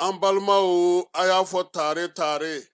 An balimaw, a y'a fɔ tare tare,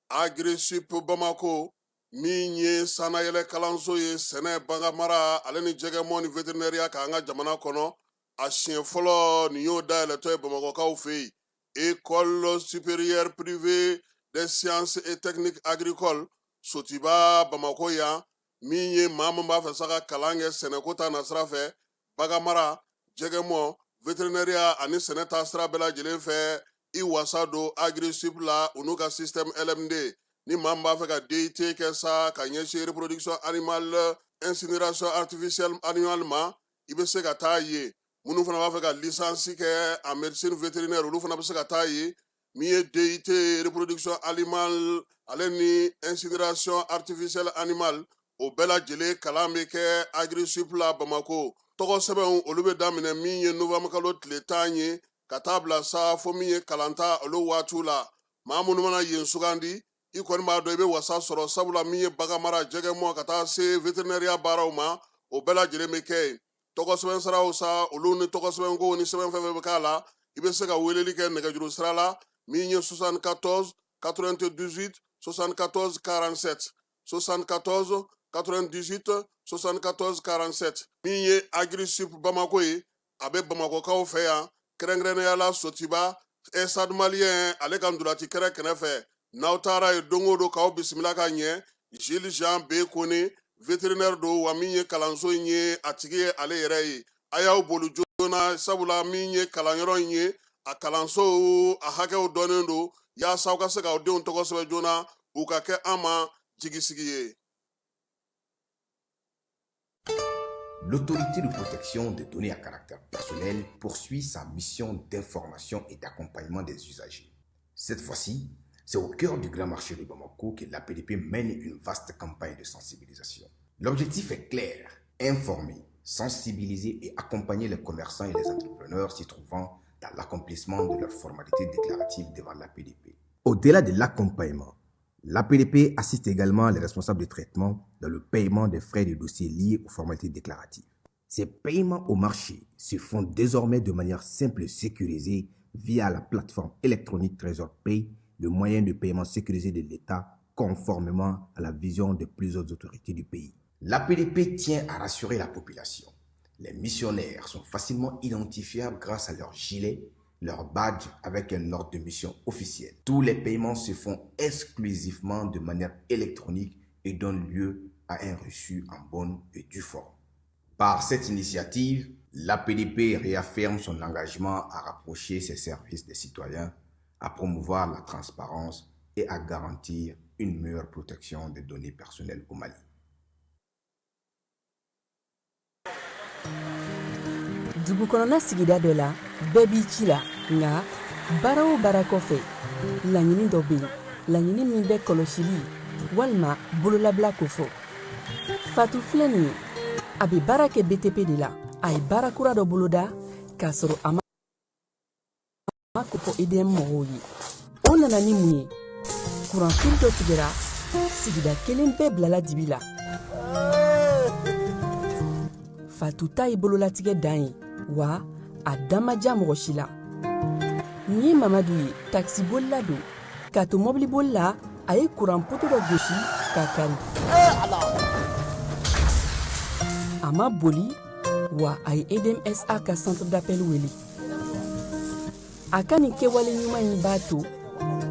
Agrisip Bamako min ye sannayɛlɛ kalanso ye sɛnɛ, baganmara ale ni jɛgɛmɔ ni veterinɛriya k'an ka jamana kɔnɔ, a siɲɛ fɔlɔ nin y'o dayɛlɛtɔ ye Bamakɔkaw fɛ yen. École supérieure privée des sciences et techniques agricoles Sotiba Bamako yan, min ye maa min b'a fɛ sa ka kalan kɛ sɛnɛko ta nasira fɛ, baganmara, jɛgɛmɔ, veterinɛriya ani sɛnɛ ta sira bɛɛ lajɛlen fɛ, i wasa don Agrisip la u n'u ka système LMD. Ni maa min b'a fɛ ka DUT kɛ sa ka ɲɛsin reproduction animale, incinération artificielle animale ma, i bɛ se ka taa yen. Minnu fana b'a fɛ ka licence kɛ en médecine vétérinaire, olu fana bɛ se ka taa yen. Min ye DUT reproduction animale ale ni incinération artificielle animale, o bɛɛ lajɛlen kalan bɛ kɛ Agrisip la Bamako. Tɔgɔ sɛbɛnw, olu bɛ daminɛ min ye novembre kalo tile 10 ye ka taa bila sa fo min ye kalanta olu waatiw la. Maa minnu mana yen sugandi, i kɔni b'a dɔn i bɛ wasa sɔrɔ, sabula min ye baganmara, jɛgɛmɔ ka taa se veterinɛriya baaraw ma, o bɛɛ lajɛlen bɛ kɛ yen. Tɔgɔ sɛbɛn siraw sa, olu ni tɔgɔ sɛbɛnko ni sɛbɛn fɛn fɛn bɛ k'a la, i bɛ se ka weleli kɛ nɛgɛjuru sira la min ye 74 98 74 47, 74 98 74 47. Min ye Agrisip Bamako ye, a bɛ Bamakɔkaw fɛ yan, kɛrɛnkɛrɛnnenya la Sotiba, Stade Malien ale ka ntolaci kɛrɛ kɛrɛfɛ. N'aw taara yen don o don, k'aw bisimila ka ɲɛ. Gilles Jean B Kone, vétérinaire don, wa min ye kalanso in ye, a tigi ye ale yɛrɛ ye. A y'aw boli joona, sabula min ye kalanyɔrɔ in ye, a kalanso a hakɛw dɔnnen don, yaasa aw ka se k'aw denw tɔgɔ sɛbɛn joona, u ka kɛ an ma jigisigi ye. L'autorité de protection des données à caractère personnel poursuit sa mission d'information et d'accompagnement des usagers. Cette fois-ci, c'est au cœur du grand marché de Bamako que l'APDP mène une vaste campagne de sensibilisation. L'objectif est clair, informer, sensibiliser et accompagner les commerçants et les entrepreneurs s'y trouvant dans l'accomplissement de leurs formalités déclaratives devant l'APDP. Au-delà de l'accompagnement, l'APDP assiste également les responsables de traitement dans le paiement des frais de dossier liés aux formalités déclaratives. Ces paiements au marché se font désormais de manière simple et sécurisée via la plateforme électronique Trésor Pay, le moyen de paiement sécurisé de l'État conformément à la vision de plusieurs autorités du pays. L'APDP tient à rassurer la population. Les missionnaires sont facilement identifiables grâce à leur gilet, leur badge avec un ordre de mission officiel. Tous les paiements se font exclusivement de manière électronique et donnent lieu à un reçu en bonne et due forme. Par cette initiative, l'APDP réaffirme son engagement à rapprocher ses services des citoyens, à promouvoir la transparence et à garantir une meilleure protection des données personnelles au Mali. Dugu kɔnɔna sigida dɔ la, bɛɛ b'i ci la, nka baara o baara kɔfɛ, laɲini dɔ bɛ yen, laɲini min bɛ kɔlɔsili walima bololabila kofɔ. Fatu filɛ nin ye, a bɛ baara kɛ BTP de la. A ye baara kura dɔ boloda k'a sɔrɔ a ma kofɔ EDM mɔgɔw ye. O nana ni mun ye? Kuranfili dɔ tigɛra, sigida kelen bɛɛ bilala dibi la. Fatu ta ye bololatigɛ dan ye, wa a da ma diya mɔgɔ si la. Nin ye Mamadu ye, takisibolila don. K'a to mɔbiliboli la, a ye kuran poto dɔ gosi k'a kari. A ma boli, wa a ye EDMSA ka centre d'appel wele. A ka nin kɛwale ɲuman in b'a to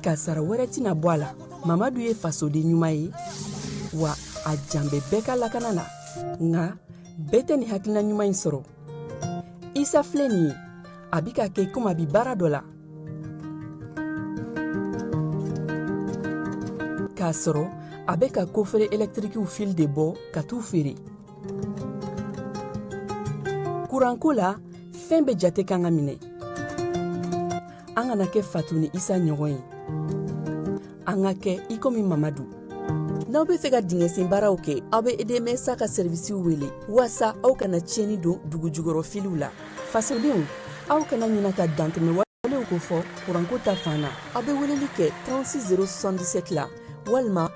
kasara wɛrɛ tɛna bɔ a la. Mamadu ye fasoden ɲuman ye, wa a jan bɛ bɛɛ ka lakana la, nka bɛɛ tɛ nin hakilina ɲuman in sɔrɔ. Isa filɛ nin ye, a bi ka kɛ komi a bi baara dɔ la k'a sɔrɔ a bɛ ka coffret électriquew fil de bɔ ka t'u feere. Kuranko la, fɛn bɛɛ jate kan ka minɛ. An kana kɛ Fatu ni Isa ɲɔgɔn ye. An ka kɛ i komi Mamadu. N'aw bɛ fɛ ka dingɛsen baaraw kɛ, aw bɛ EDMSA ka sɛrivisiw wele waasa aw kana tiɲɛni don dugujukɔrɔ filiw la. Fasodenw, aw kana ɲina ka dantɛmɛ walew kofɔ kuranko ta fan na. Aw bɛ weleli kɛ 36 077 la walima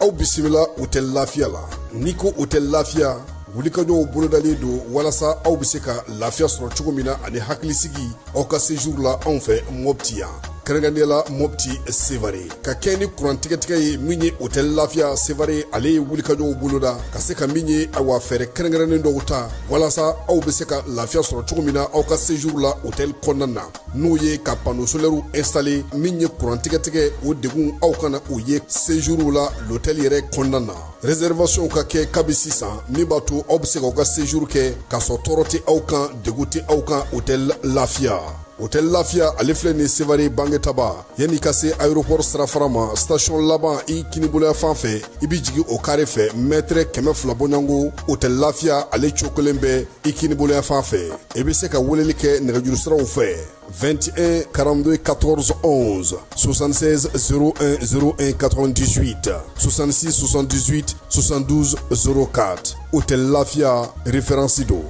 Aw bisimila Hôtel Lafiya la. N'i ko Hôtel Lafiya, wulikajɔw bolodalen don walasa aw bɛ se ka lafiya sɔrɔ cogo min na ani hakilisigi aw ka séjour la anw fɛ Mopti yan, kɛrɛnkɛrɛnnenya la Mopti Sevare. Ka kɛ ni kuran tigɛtigɛ ye min ye Hôtel Lafiya Sevare, ale ye wulikajɔw boloda ka se ka min ye awa fɛɛrɛ kɛrɛnkɛrɛnnen dɔw ta walasa aw bɛ se ka lafiya sɔrɔ cogo min na aw ka séjour la hôtel kɔnɔna na, n'o ye ka panneau solaire installer. Min ye kuran tigɛtigɛ, o degun aw kana o ye séjour la l'hôtel yɛrɛ kɔnɔna na. Réservation ka kɛ kabi sisan, min b'a to aw bɛ se k'aw ka séjour kɛ k'a sɔrɔ tɔɔrɔ tɛ aw kan, degun tɛ aw kan. Hôtel Lafiya, Hôtel Lafiya, ale filɛ nin Sevare Bangetaba, yanni ka se aéroport sirafara ma, station laban i kiniboloya fan fɛ, i bɛ jigin o kare fɛ, mètre 200 bɔɲɔgɔnko, Hôtel Lafiya ale cokolen bɛ i kiniboloya fan fɛ. I bɛ se ka weleli kɛ nɛgɛjuru siraw fɛ: 21 42 14 11, 76 01 01 98, 66 78 72 04. Hôtel Lafia, référence don.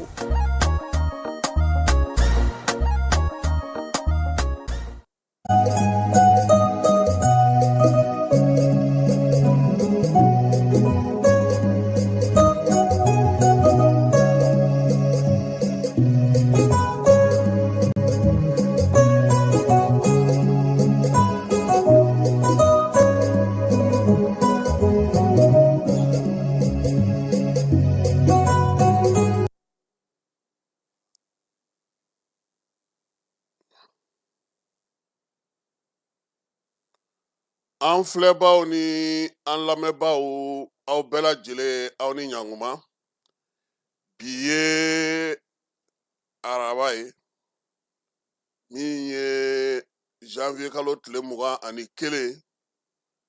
An filɛbaw ni an lamɛnbaw, aw bɛɛ lajɛlen, aw ni ɲankuma. Bi ye araba ye min ye janvier kalo tile 21,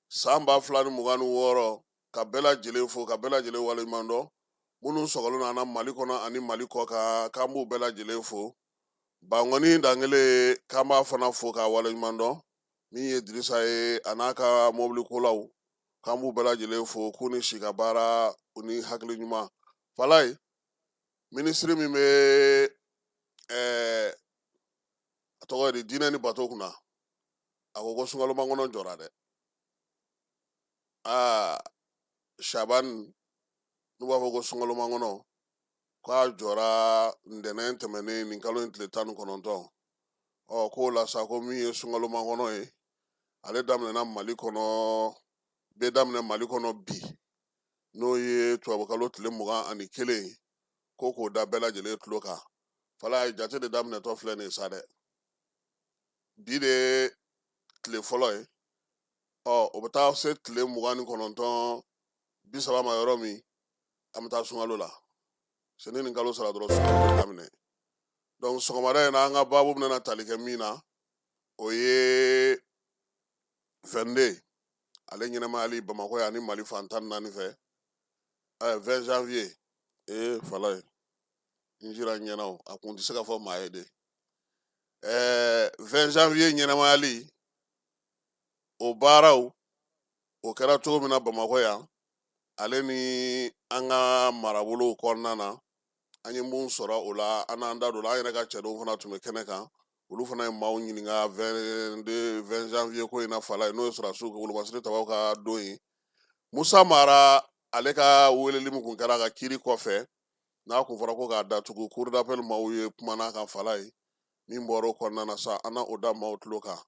san 2026. Ka bɛɛ lajɛlen fo, ka bɛɛ lajɛlen waleɲuman dɔn. Minnu sɔgɔlen don an na Mali kɔnɔ ani Mali kɔ kan, k'an b'u bɛɛ lajɛlen fo. Bangɔni Dangele, k'an b'a fana fo k'a waleɲuman dɔn. Min ye Dirisa ye a n'a ka mɔbilikolaw, k'an b'u bɛɛ lajɛlen fo k'u ni si ka baara, u ni hakili ɲuman. Falaye, minisiri min bɛ a tɔgɔ ye di, diinɛ ni bato kunna, a ko ko sunkalo makɔnɔ jɔra dɛ. Aa, Shaban, n'u b'a fɔ ko sunkalo makɔnɔ, k'a jɔra ntɛnɛn tɛmɛnen, nin kalo in tile 19. Ɔ, k'o la sa, ko min ye sunkalo makɔnɔ ye, ale daminɛna Mali kɔnɔ, bɛ daminɛ Mali kɔnɔ bi, n'o ye tubabukalo tile 21, ko k'o da bɛɛ lajɛlen tulo kan. Falaye, jate de daminɛtɔ filɛ nin ye sa dɛ. Bi de ye tile fɔlɔ ye. Ɔ, o bɛ taa se tile 29, 30 ma yɔrɔ min, an bɛ taa sunkalo la. Sini ni kalo sara dɔrɔn, sunkalo bɛ daminɛ. Donc sɔgɔmada in na, an ka baabu bɛna tali kɛ min na, o ye 22 ale ɲɛnamayali Bamakɔ yan ni Mali fan 14 fɛ, 20 janvier. Ee Falaye, n jira n ɲɛna, o a kun tɛ se ka fɔ maa ye de. 20 janvier ɲɛnamayali, o baaraw o kɛra cogo min na Bamakɔ yan, ale ni an ka marabolow kɔnɔna na, an ye mun sɔrɔ o la, an n'an da don la. An yɛrɛ ka cɛdenw fana tun bɛ kɛnɛ kan, olu fana ye maaw ɲininka 22 janvier ko in na. Falaye, n'o ye sɔrɔdasiw wolomasiri tabaw ka don ye, Musa Mara, ale ka weleli min kun kɛra a ka kiri kɔfɛ, n'a kun fɔra ko k'a datugu, cour d'appel maaw ye kumana kan. Falaye, min bɔra o kɔnɔna na sa, an na o da maaw tulo kan.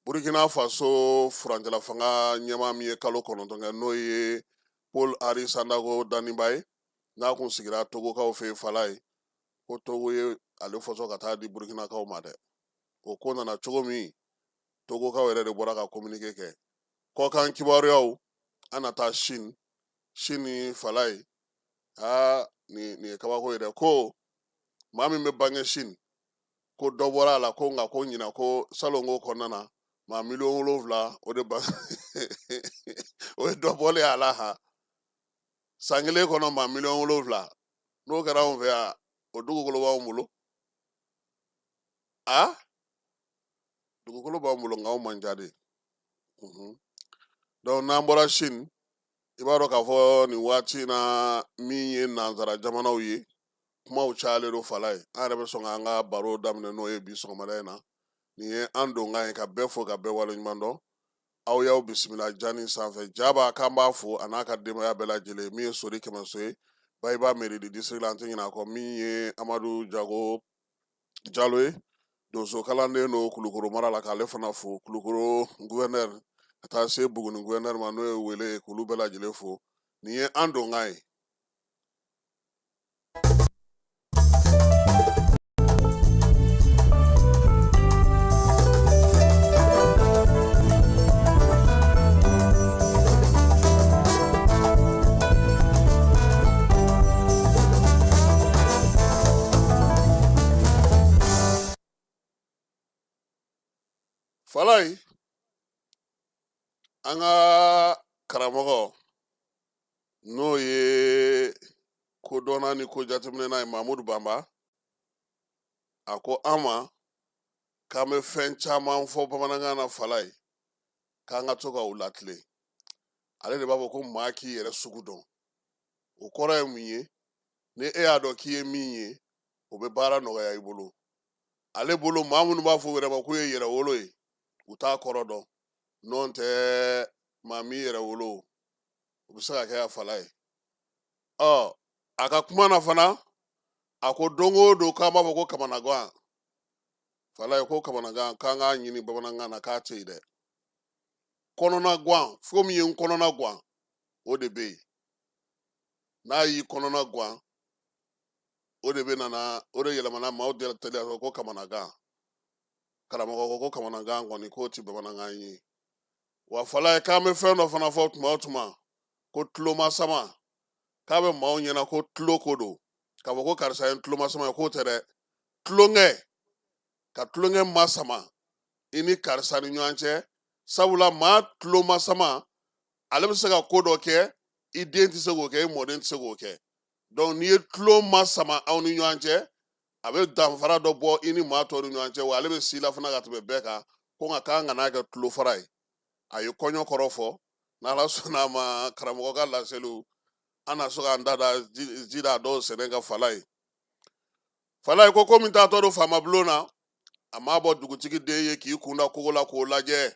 Burkina Faso furancɛla fanga ɲɛmaa min ye kalo 9 kɛ, n'o ye Paul Henri Sandaogo Damiba ye, n'a kun sigira Togokaw fɛ yen, Falaye, ko Togo ye ale fɔsɔ ka taa di Burkinakaw ma dɛ. O ko nana cogo min, Togokaw yɛrɛ de bɔra ka communiqué kɛ. Kɔkan kibaruyaw, an na taa Chine. Chine, Falaye, aa, nin ye kabako ye dɛ. Ko maa min bɛ bange Chine, ko dɔ bɔra a la, ko nka ko ɲina, ko salon ko kɔnɔna na, maa 7 miliyɔn, o de ba o ye dɔ bɔlen a la. Ha, San kelen kɔnɔ maa miliyɔn 7, n'o kɛra anw fɛ yan, o dugukolo b'anw bolo. A dugukolo b'anw bolo, nka anw man ca de. Donc n'an bɔra Chine, i b'a dɔn k'a fɔ nin waati in na, min ye nansara jamanaw ye, kumaw cayalen don fala ye. An yɛrɛ bɛ sɔn k'an ka baro daminɛ n'o ye bi sɔgɔmada in na. Nin ye an donkan ye, ka bɛɛ fo, ka bɛɛ waleɲuman dɔn. Aw y'aw bisimila jani sanfɛ. Jaba, k'an b'a fo, a n'a ka denbaya bɛɛ lajɛlen. Min ye Sori Kɛmɛso ye Bayiba mairie de district la, an tɛ ɲinɛ a kɔ. Min ye Amadu Jago Jalo ye, donso kalanden don Kulukoro mara la, k'ale fana fo, Kulukoro gouverneur ka taa se Buguni gouverneur ma, n'o ye Wele ye, k'olu bɛɛ lajɛlen fo. Nin ye an donkan ye. Falayi, an ka karamɔgɔ, n'o ye kodɔnna ni ko jateminɛna ye, Mamudu Banba, a ko an ma k'an bɛ fɛn caman fɔ bamanankan na falayi, k'an ka to ka u latilen. Ale de b'a fɔ ko maa k'i yɛrɛ sugu dɔn. O kɔrɔ ye mun ye? Ni e y'a dɔn k'i ye min ye, o bɛ baara nɔgɔya i bolo. Ale bolo, maa minnu b'a fɔ u yɛrɛ ma k'u ye yɛrɛwolo ye, u t'a kɔrɔ dɔn. N'o tɛ, maa min yɛrɛ wolo, o bɛ se ka kɛ a fala ye. Ɔ, a ka kuma na fana, a ko don o don k'an b'a fɔ ko kamanagan fala ye, ko kamanagan, k'an k'a ɲini bamanankan na, k'a tɛ yen dɛ. Kɔnɔna gan, fo min ye n kɔnɔna gan, o de bɛ yen. N'a y'i kɔnɔna gan, o de bɛ nana, o de yɛlɛmana maaw de teliya ko kamanagan. Karamɔgɔ ko ko kamanagan kɔni, k'o ti bamanankan ye. Wa fala ye, k'an bɛ fɛn dɔ fana fɔ tuma o tuma ko tulomasama, k'a bɛ maaw ɲɛna ko tulo ko don, k'a fɔ ko karisa ye tulomasama ye, k'o tɛ dɛ. Tulonkɛ, ka tulonkɛ masama i ni karisa ni ɲɔgɔn cɛ, sabula maa tulomasama, ale bɛ se ka ko dɔ kɛ, i den tɛ se k'o kɛ, i mɔden tɛ se k'o kɛ. Donc n'i ye tulon masama aw ni ɲɔgɔn cɛ, a bɛ danfara dɔ bɔ i ni maa tɔw ni ɲɔgɔn cɛ, wa ale bɛ si la fana ka tɛmɛ bɛɛ kan. Ko nka k'an kana kɛ tulofara ye. A ye kɔɲɔ kɔrɔ fɔ. N'Ala sɔnna a ma, karamɔgɔ ka laseliw, an na se k'an da da ji da dɔw sɛnɛ ka fala ye. Fala ye ko ko min taatɔ don faama bulon na, a m'a bɔ dugutigi den ye k'i kun da kogo la k'o lajɛ,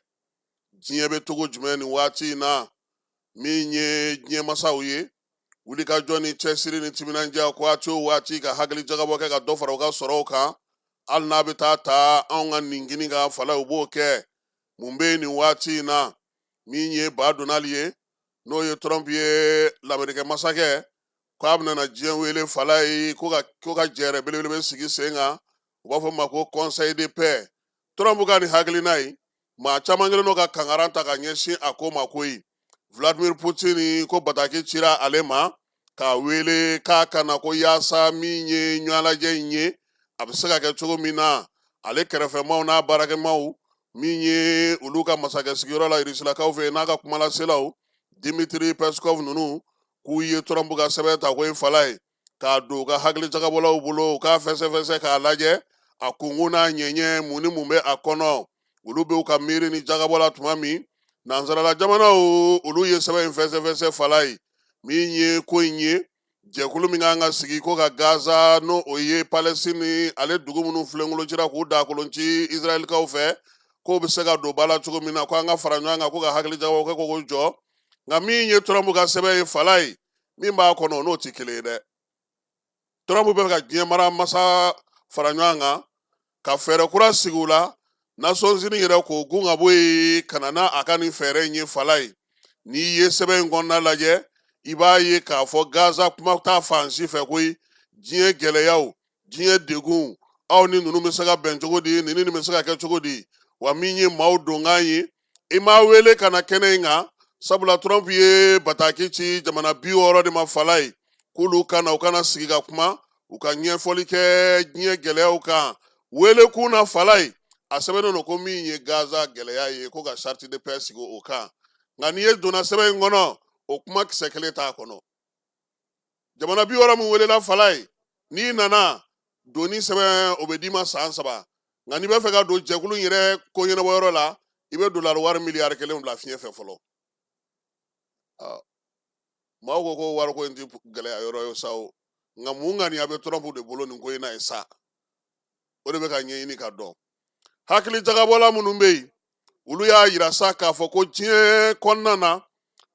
diɲɛ bɛ cogo jumɛn nin waati in na. Min ye diɲɛ masaw ye, wulikajɔ ni cɛsiri ni timinandiya, ko waati o waati ka hakili jagabɔ kɛ ka dɔ fara u ka sɔrɔw kan, hali n'a bɛ taa ta anw ka ninkini ka fala, u b'o kɛ. Mun bɛ yen nin waati in na? Min ye ba Donald ye, n'o ye Trump ye, Lamerikɛ masakɛ, k'a bɛna na diɲɛ wele fala ye, ko ka jɛrɛ belebele bɛ sigi sen kan, u b'a fɔ ma ko Conseil de paix. Trump ka nin hakilina ye, maa caman kɛlen don ka kankaran ta ka ɲɛsin a ko ma koyi. Vladimir Putin ko bataki cira ale ma k'a wele k'a ka na, ko yaasa min ye ɲɔgɔnlajɛ in ye, a bɛ se ka kɛ cogo min na, ale kɛrɛfɛmaw n'a baarakɛmaw, min ye olu ka masakɛ sigiyɔrɔ la Irisilakaw fɛ yen, n'a ka kumalaselaw Dimitri Peskov ninnu, k'u ye Trump ka sɛbɛn ta ko ye fala ye, k'a don u ka hakili jagabɔlaw bolo, u k'a fɛsɛfɛsɛ k'a lajɛ a kunkun n'a ɲɛɲɛ, mun ni mun bɛ a kɔnɔ. Olu bɛ u ka miiri ni jagabɔ la tuma min, nansarala jamanaw, olu ye sɛbɛn in fɛsɛfɛsɛ fala ye. Min ye ko in ye, jɛkulu min kan ka sigi ko ka Gaza, n'o o ye Palestine, ale dugu minnu filenkolon cira k'u dakolon ci Israɛlikaw fɛ, k'o bɛ se ka don ba la cogo min na, ko an ka fara ɲɔgɔn kan ko ka hakili jagabɔ kɛ k'o jɔ. Nka min ye Trump ka sɛbɛn ye fala ye, min b'a kɔnɔ, n'o tɛ kelen ye dɛ. Trump bɛ ka diɲɛ mara masa fara ɲɔgɔn kan ka fɛɛrɛ kura sigi u la, Nations Unies yɛrɛ k'o gun ka bɔ yen ka na n'a ka nin fɛɛrɛ in ye fala ye. N'i ye sɛbɛn in kɔnɔna lajɛ, i b'a ye k'a fɔ Gaza kuma t'a fan si fɛ koyi. Diɲɛ gɛlɛyaw, diɲɛ degun, aw ni ninnu bɛ se ka bɛn cogo di, nin ni nin bɛ se ka kɛ cogo di? Wa min ye maaw donkan ye, i m'a wele ka na kɛnɛ in kan, sabula Trump ye bataki ci jamana 60 de ma fala ye, k'olu ka na, u ka na sigi ka kuma, u ka ɲɛfɔli kɛ diɲɛ gɛlɛyaw kan. Wele kun na fala ye, a sɛbɛnnen don ko min ye Gaza gɛlɛya ye, ko ka charte de paix sigi o kan. Nka n'i ye donna sɛbɛn in kɔnɔ, o kuma kisɛ kelen t'a kɔnɔ. Jamana 60 min welela fala ye, n'i nana doni sɛbɛn, o bɛ d'i ma san 3. Nka n'i b'a fɛ ka don jɛkulu in yɛrɛ ko ɲɛnabɔyɔrɔ la, i bɛ dolari wari miliyari 1 bila fiɲɛ fɛ fɔlɔ. Maaw ko ko wariko in tɛ gɛlɛya yɔrɔ ye sa o, nka mun ŋaniya bɛ Trump de bolo nin ko in na ye sa, o de bɛ ka ɲɛɲini ka dɔn. Hakili jagabɔla minnu bɛ yen, olu y'a yira sa k'a fɔ ko diɲɛ kɔnɔna na,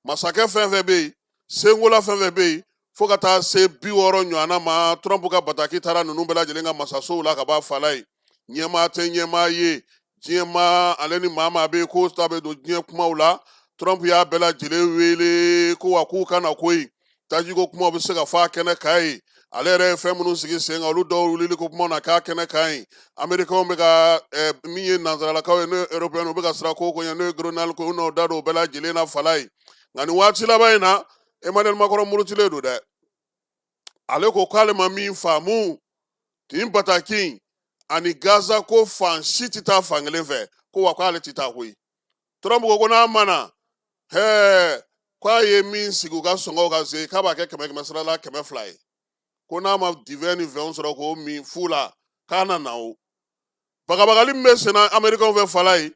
masakɛ fɛn fɛn bɛ yen, senkola fɛn fɛn bɛ yen, fo ka taa se 60 ɲɔgɔnna ma, Trump ka bataki taara ninnu bɛɛ lajɛlen ka masasow la ka ban fala ye. Ɲɛmaa tɛ ɲɛmaa ye diɲɛ ma, ale ni maa maa bɛ yen k'o ta bɛ don diɲɛ kumaw la. Trump y'a bɛɛ lajɛlen wele ko wa k'u ka na koyi, tajiko kumaw bɛ se ka fɔ a kɛnɛ kan yen. Ale yɛrɛ ye fɛn minnu sigi sen kan, olu dɔw wulili ko kumaw na k'a kɛnɛ kan yen. Amerikɛnw bɛ ka min ye nansaralakaw ye, n'o ye européen, u bɛ ka siran ko o ko ɲɛ, n'o ye Groenland ko, u n'o da don o bɛɛ lajɛlen na fala ye. Nka nin waati laban in na, Emmanuel Macron murutilen don dɛ. Ale ko k'ale ma min faamu, nin bataki in ani Gaza ko fan si tɛ taa fan kelen fɛ, ko wa k'ale tɛ taa koyi. Trump ko ko n'a ma na hɛɛ, k'a ye min sigi u ka sɔngɔw ka se, k'a b'a kɛ kɛmɛ kɛmɛ sara la 200 ye, ko n'a ma divɛn ni fɛnw sɔrɔ k'o min fu la, k'a na na. O bagabagali min bɛ senna Amerikɛnw fɛ fala ye,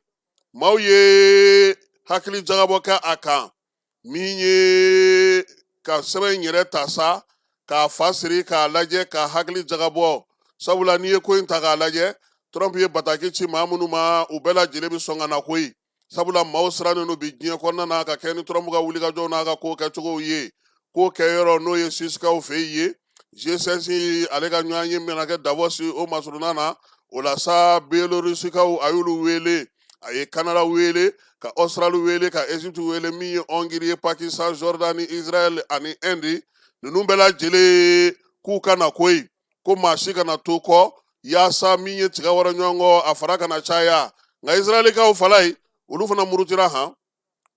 maaw ye hakili jagabɔ kɛ a kan. Min ye ka sɛbɛn in yɛrɛ ta sa k'a fa siri k'a lajɛ k'a hakili jagabɔ, sabula n'i ye ko in ta k'a lajɛ, Trump ye bataki ci maa minnu ma, u bɛɛ lajɛlen bɛ sɔn ka na koyi, sabula maaw sirannen don bi diɲɛ kɔnɔna na ka kɛ ni Trump ka wulikajɔw n'a ka ko kɛcogow ye. Ko kɛyɔrɔ n'o ye Suissekaw fɛ yen ye, G5 ale ka ɲɔgɔn ye bɛna kɛ Davos o masurunna na. O la sa, Biélorusikaw, a y'olu wele, a ye Canada wele, ka Australie wele, ka Egypte wele, min ye Hongrie ye, Pakistan, Jordanie, Israël ani Inde, ninnu bɛɛ lajɛlen k'u ka na koyi, ko maa si kana to kɔ, yaasa min ye tiga wɔrɔ ɲɔgɔn kɔ, a fara kana caya. Nka Israɛlikaw fala ye, olu fana murutira han.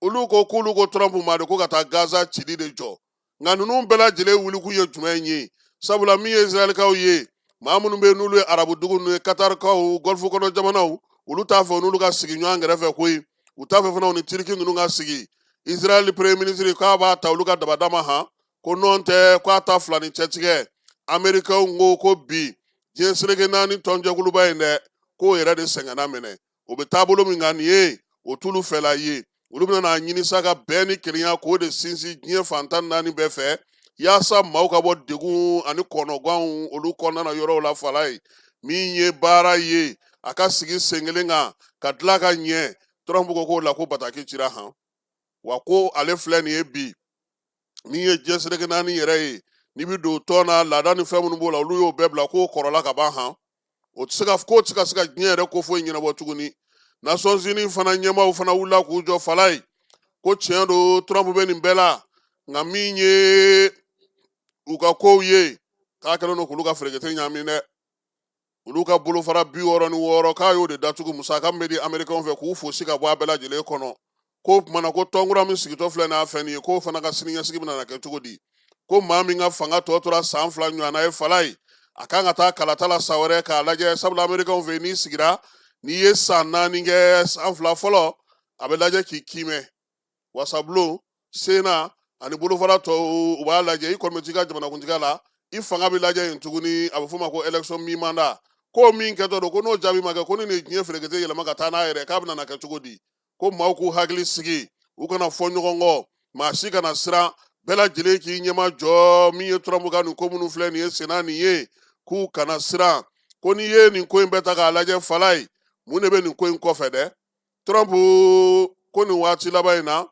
Olu ko k'olu ko Trump ma de ko ka taa Gaza cili de jɔ. Nka ninnu bɛɛ lajɛlen wulikun ye jumɛn ye? Sabula min ye Israɛlikaw ye, maa minnu bɛ yen n'olu ye arabu dugu ninnu ye, Katarikaw, gɔlfu kɔnɔ jamanaw, olu t'a fɛ n'olu ka sigi ɲɔgɔn kɛrɛfɛ koyi. U t'a fɛ fana u ni Tiriki ninnu ka sigi. Israɛl premier ministre k'a b'a ta olu ka dabada ma han, ko nɔn tɛ k'a ta fila ni cɛtigɛ. Amerikɛnw ko ko bi diɲɛ seleke naani tɔnjɛkuluba in dɛ, k'o yɛrɛ de sɛgɛnna minɛ, o bɛ taabolo min kan nin ye, o t'olu fɛla ye. Olu bɛna n'a ɲini sa ka bɛn ni kelenya k'o de sinsin diɲɛ fan 14 bɛɛ fɛ, yaasa maaw ka bɔ degun ani kɔnɔganw olu kɔnɔna na yɔrɔw la fala ye. Min ye baara ye a ka sigi sen kelen kan ka tila ka ɲɛ, Trump ko k'o la ko bataki cira han, wa ko ale filɛ nin ye bi, min ye diɲɛ seleke naani yɛrɛ ye, n'i bɛ don tɔn na, laada ni fɛn minnu b'o la, olu y'o bɛɛ bila k'o kɔrɔla ka ban han. O tɛ se ka k'o tɛ se ka se ka diɲɛ yɛrɛ ko foyi ɲɛnabɔ tuguni. Nations Unies fana ɲɛmaaw fana wulila k'u jɔ fala ye, ko tiɲɛ don, Trump bɛ nin bɛɛ la, nka min ye u ka kow ye, k'a kɛlen don k'olu ka ferekete ɲaami dɛ. Olu ka bolofara 66, k'a y'o de datugu, musaka min bɛ di Amerikɛnw fɛ k'u fosi ka bɔ a bɛɛ lajɛlen kɔnɔ. K'o tuma na ko tɔnkura min sigitɔ filɛ n'a fɛn nin ye, k'o fana ka siniɲɛsigi bɛna na kɛ cogo di? Ko maa min ka fanga tɔ tora san 2 ɲɔgɔnna ye fala ye, a kan ka taa kalata la san wɛrɛ k'a lajɛ, sabula Amerikɛnw fɛ yen, n'i sigira, n'i ye san 4 kɛ, san 2 fɔlɔ a bɛ lajɛ k'i kiimɛ, wasabulon, sena ani bolofara tɔw, u b'a lajɛ. I kɔni bɛ t'i ka jamanakuntigiya la, i fanga bɛ lajɛ yen tuguni, a bɛ f'o ma ko élection mi-mandat. Ko min kɛtɔ don, ko n'o jaabi ma kɛ, ko ni nin ye diɲɛ ferekete yɛlɛma ka taa n'a yɛrɛ, k'a bɛna na kɛ cogo di? Ko maaw k'u hakili sigi, u kana fɔ ɲɔgɔn kɔ, maa si kana siran, bɛɛ lajɛlen k'i ɲɛma jɔ. Min ye Trump ka nin ko minnu filɛ nin ye senna nin ye, k'u kana siran. Ko n'i ye nin ko in bɛɛ ta k'a lajɛ fala ye, mun de bɛ nin ko in kɔfɛ dɛ? Trump ko nin waati laban in na,